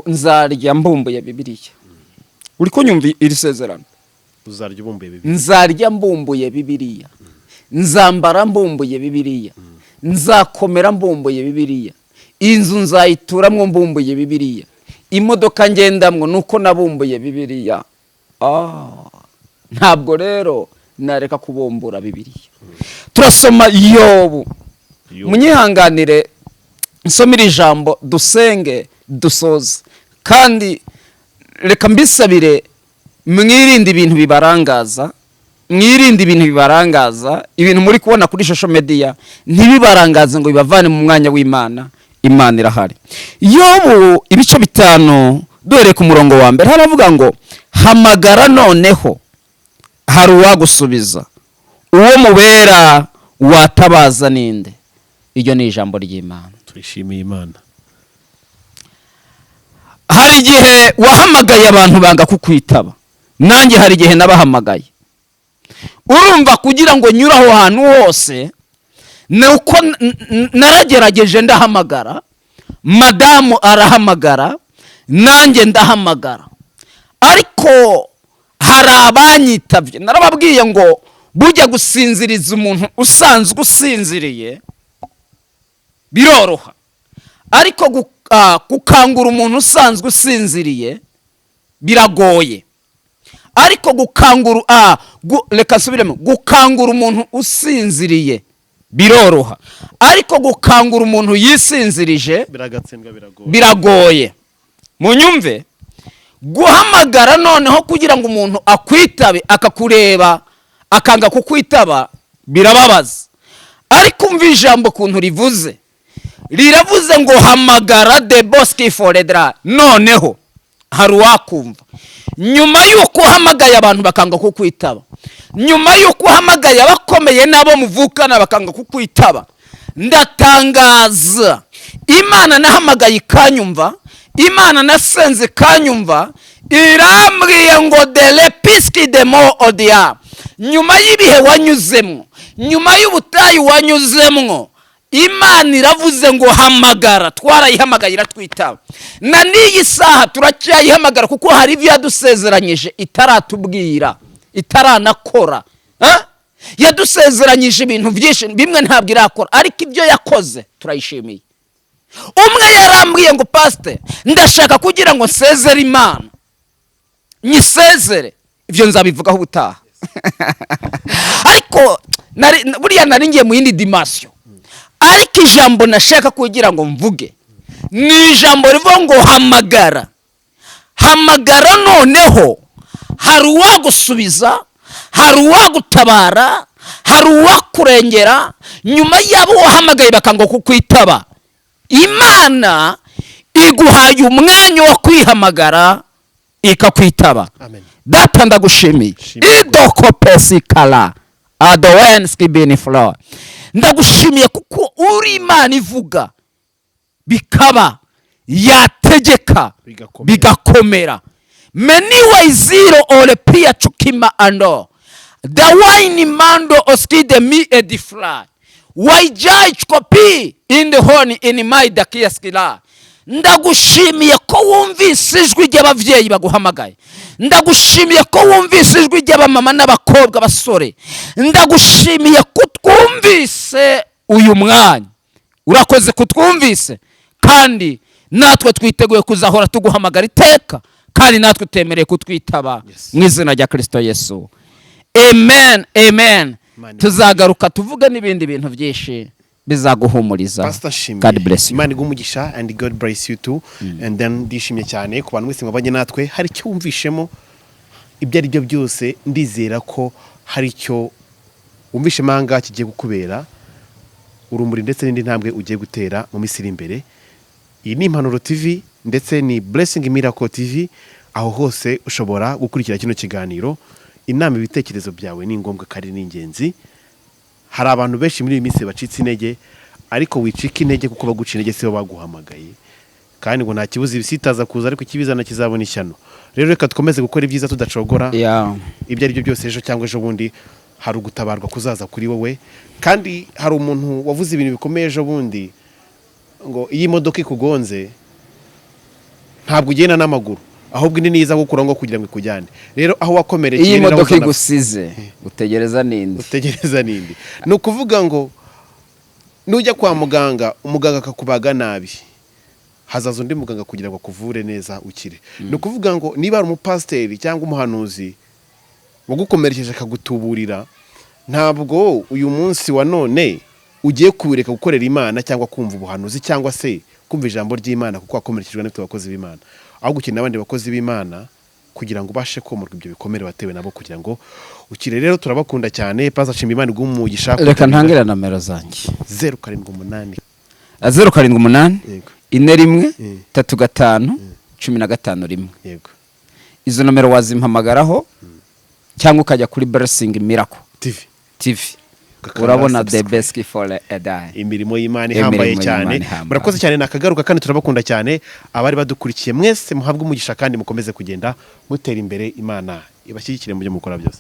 Speaker 1: nzarya mbumbuye Bibiliya. Uri kunyumva iri sezerano?
Speaker 2: Uzarya ubumbuye bibiri.
Speaker 1: Nzarya mbumbuye Bibiliya, nzambara mbumbuye Bibiliya, nzakomera mbumbuye Bibiliya, inzu nzayituramwo mbumbuye Bibiliya, imodoka ngendamwo nuko nabumbuye Bibiliya. Ntabwo rero nareka kubumbura Bibiliya. Turasoma Yobu.
Speaker 2: Yobu.
Speaker 1: Munyihanganire nsome iri jambo, dusenge, dusoze. Kandi reka mbisabire, mwirinde ibintu bibarangaza, mwirinde ibintu bibarangaza. Ibintu muri kubona kuri social media ntibibarangaze ngo bibavane mu mwanya w'Imana. Imana irahari. Yobu ibice 5, duhereye ku murongo wa mbere, haravuga ngo: "Hamagara noneho, hari uwagusubiza? Uwo mubera watabaza ninde?" Iryo ni ijambo ry'Imana.
Speaker 2: Turishimiye Imana.
Speaker 1: Hari igihe wahamagaye abantu banga kukwitaba. Nanjye hari igihe nabahamagaye. Urumva, kugira ngo nyure aho hantu hose ni uko naragerageje, ndahamagara, madamu arahamagara, nanjye ndahamagara, ariko hari abanyitabye. Narababwiye ngo bujya gusinziriza umuntu usanzwe usinziriye biroroha, ariko gukangura umuntu usanzwe usinziriye biragoye. Ariko gukangura, reka nsubiremo, gukangura umuntu usinziriye biroroha, ariko gukangura umuntu yisinzirije
Speaker 2: Biragatsindwa, biragoye.
Speaker 1: Biragoye. Munyumve, guhamagara noneho kugira ngo umuntu akwitabe, akakureba akanga kukwitaba, birababaza. Ariko umva ijambo ukuntu rivuze. Riravuze ngo: "Hamagara de boski foredra, noneho hari uwakumva." Nyuma y'uko uhamagaye abantu bakanga kukwitaba, nyuma y'uko uhamagaye abakomeye n'abo muvukana bakanga kukwitaba, ndatangaza, Imana nahamagaye ikanyumva, Imana nasenze ikanyumva, irambwiye ngo dere pisiki demo odiya. Nyuma y'ibihe wanyuzemwo, nyuma y'ubutayu wanyuzemwo, Imana iravuze ngo: "Hamagara." Twarayihamagaye iratwitaba, na n'iyi saha turacyayihamagara, kuko hari ibyo yadusezeranyije itaratubwira, itaranakora. Eh? Yadusezeranyije ibintu byinshi, bimwe ntabwo irakora, ariko ibyo yakoze turayishimiye. Umwe yarambwiye ngo: "Pasite, ndashaka kugira ngo nsezere Imana, nyisezere." Ibyo nzabivugaho ubutaha, ariko buriya nari ngiye mu yindi dimension. Ariko ijambo nashaka kugira ngo mvuge ni ijambo rivuga ngo: "Hamagara, hamagara noneho, hari uwagusubiza, hari uwagutabara, hari uwakurengera." Nyuma y'abo wahamagaye bakanga kukwitaba, Imana iguhaye umwanya wo kwihamagara ikakwitaba.
Speaker 2: Amen.
Speaker 1: Data, ndagushimiye.
Speaker 2: Shimira.
Speaker 1: Idoko pesikara. Adowen skibini floor. Ndagushimiye kuko uri Imana ivuga bikaba, yategeka
Speaker 2: Bigakomera.
Speaker 1: bigakomera. Meniwa iziro ole pia chukima ando the wine mando oskide mi edifly waijai chkopi in the horn in my dakia skila. Ndagushimiye ko wumvise ijwi ry'ababyeyi baguhamagaye. Ndagushimiye ko wumvise ijwi ry'abamama n'abakobwa basore. Ndagushimiye ko twumvise uyu mwanya. Urakoze kutwumvise, kandi natwe twiteguye kuzahora tuguhamagara iteka, kandi natwe utemereye kutwitaba.
Speaker 2: Yes.
Speaker 1: Mu izina rya Kristo Yesu, amen, amen.
Speaker 2: Imana.
Speaker 1: Tuzagaruka tuvuge n'ibindi bintu byinshi bizaguhumuriza.
Speaker 2: Pastor Shimye,
Speaker 1: God bless you.
Speaker 2: Imana iguhe umugisha and God bless you too. And then ndishimye cyane ku bantu mwese mwabanye natwe. Hari icyo wumvishemo, ibyo ari byo byose ndizera ko hari icyo wumvishemo aha ngaha kigiye kukubera urumuri ndetse n'indi ntambwe ugiye gutera mu minsi iri imbere. Iyi ni Impanuro TV ndetse ni Blessing Miracle TV. Aho hose ushobora gukurikira kino kiganiro. Inama, ibitekerezo byawe ni ngombwa kandi ni ingenzi. Hari abantu benshi muri iyi minsi bacitse intege, ariko wicika intege kuko baguca intege sibo baguhamagaye, kandi ngo nta kibuza ibisitaza kuza, ariko ikibizana kizabona ishyano. Rero reka dukomeze gukora ibyiza tudacogora. Ibyo ari byo byose, ejo cyangwa ejo bundi hari ugutabarwa kuzaza kuri wowe. Kandi hari umuntu wavuze ibintu bikomeye ejo bundi ngo iyo imodoka ikugonze ntabwo ugenda n'amaguru, ahubwo indi niza gukura ngo kugira ngo ikujyane. Rero aho wakomerekeye
Speaker 1: Iyo
Speaker 2: ni naho
Speaker 1: imodoka
Speaker 2: uzana-
Speaker 1: igusize utegereza n'indi.
Speaker 2: Utegereza n'indi. Ni ukuvuga ngo nujya kwa muganga, umuganga akakubaga nabi, hazaza undi muganga kugira ngo akuvure neza ukire. Ni ukuvuga ngo niba ari umupasiteri cyangwa umuhanuzi wagukomerekeje akagutuburira, ntabwo uyu munsi wa none ugiye kuwureka gukorera Imana cyangwa kumva ubuhanuzi cyangwa se kumva ijambo ry'Imana kuko wakomerekejwe n'abandi bakozi b'Imana, ahubwo ukeneye abandi bakozi b'Imana kugira ngo ubashe komorwa ibyo bikomere watewe nabo kugira ngo ukire. Rero turabakunda cyane. Pastor Shima, Imana iguhe umugisha.
Speaker 1: Reka ntangire nomero zanjye.
Speaker 2: 078.
Speaker 1: 078.
Speaker 2: Yego.
Speaker 1: 41. 35 15 1. Izo nomero wazimpamagaraho cyangwa ukajya kuri Blessing Miracle
Speaker 2: TV.
Speaker 1: TV.
Speaker 2: Ugakanda
Speaker 1: Urabona the
Speaker 2: subscribe.
Speaker 1: best for a day.
Speaker 2: Imirimo y'Imana
Speaker 1: Imirimo
Speaker 2: ihambaye
Speaker 1: y'Imana
Speaker 2: cyane.
Speaker 1: ihambaye.
Speaker 2: Murakoze cyane, nakagaruka kandi turabakunda cyane. Abari badukurikiye mwese muhabwe umugisha kandi mukomeze kugenda mutera imbere. Imana ibashyigikire mu byo mukora byose.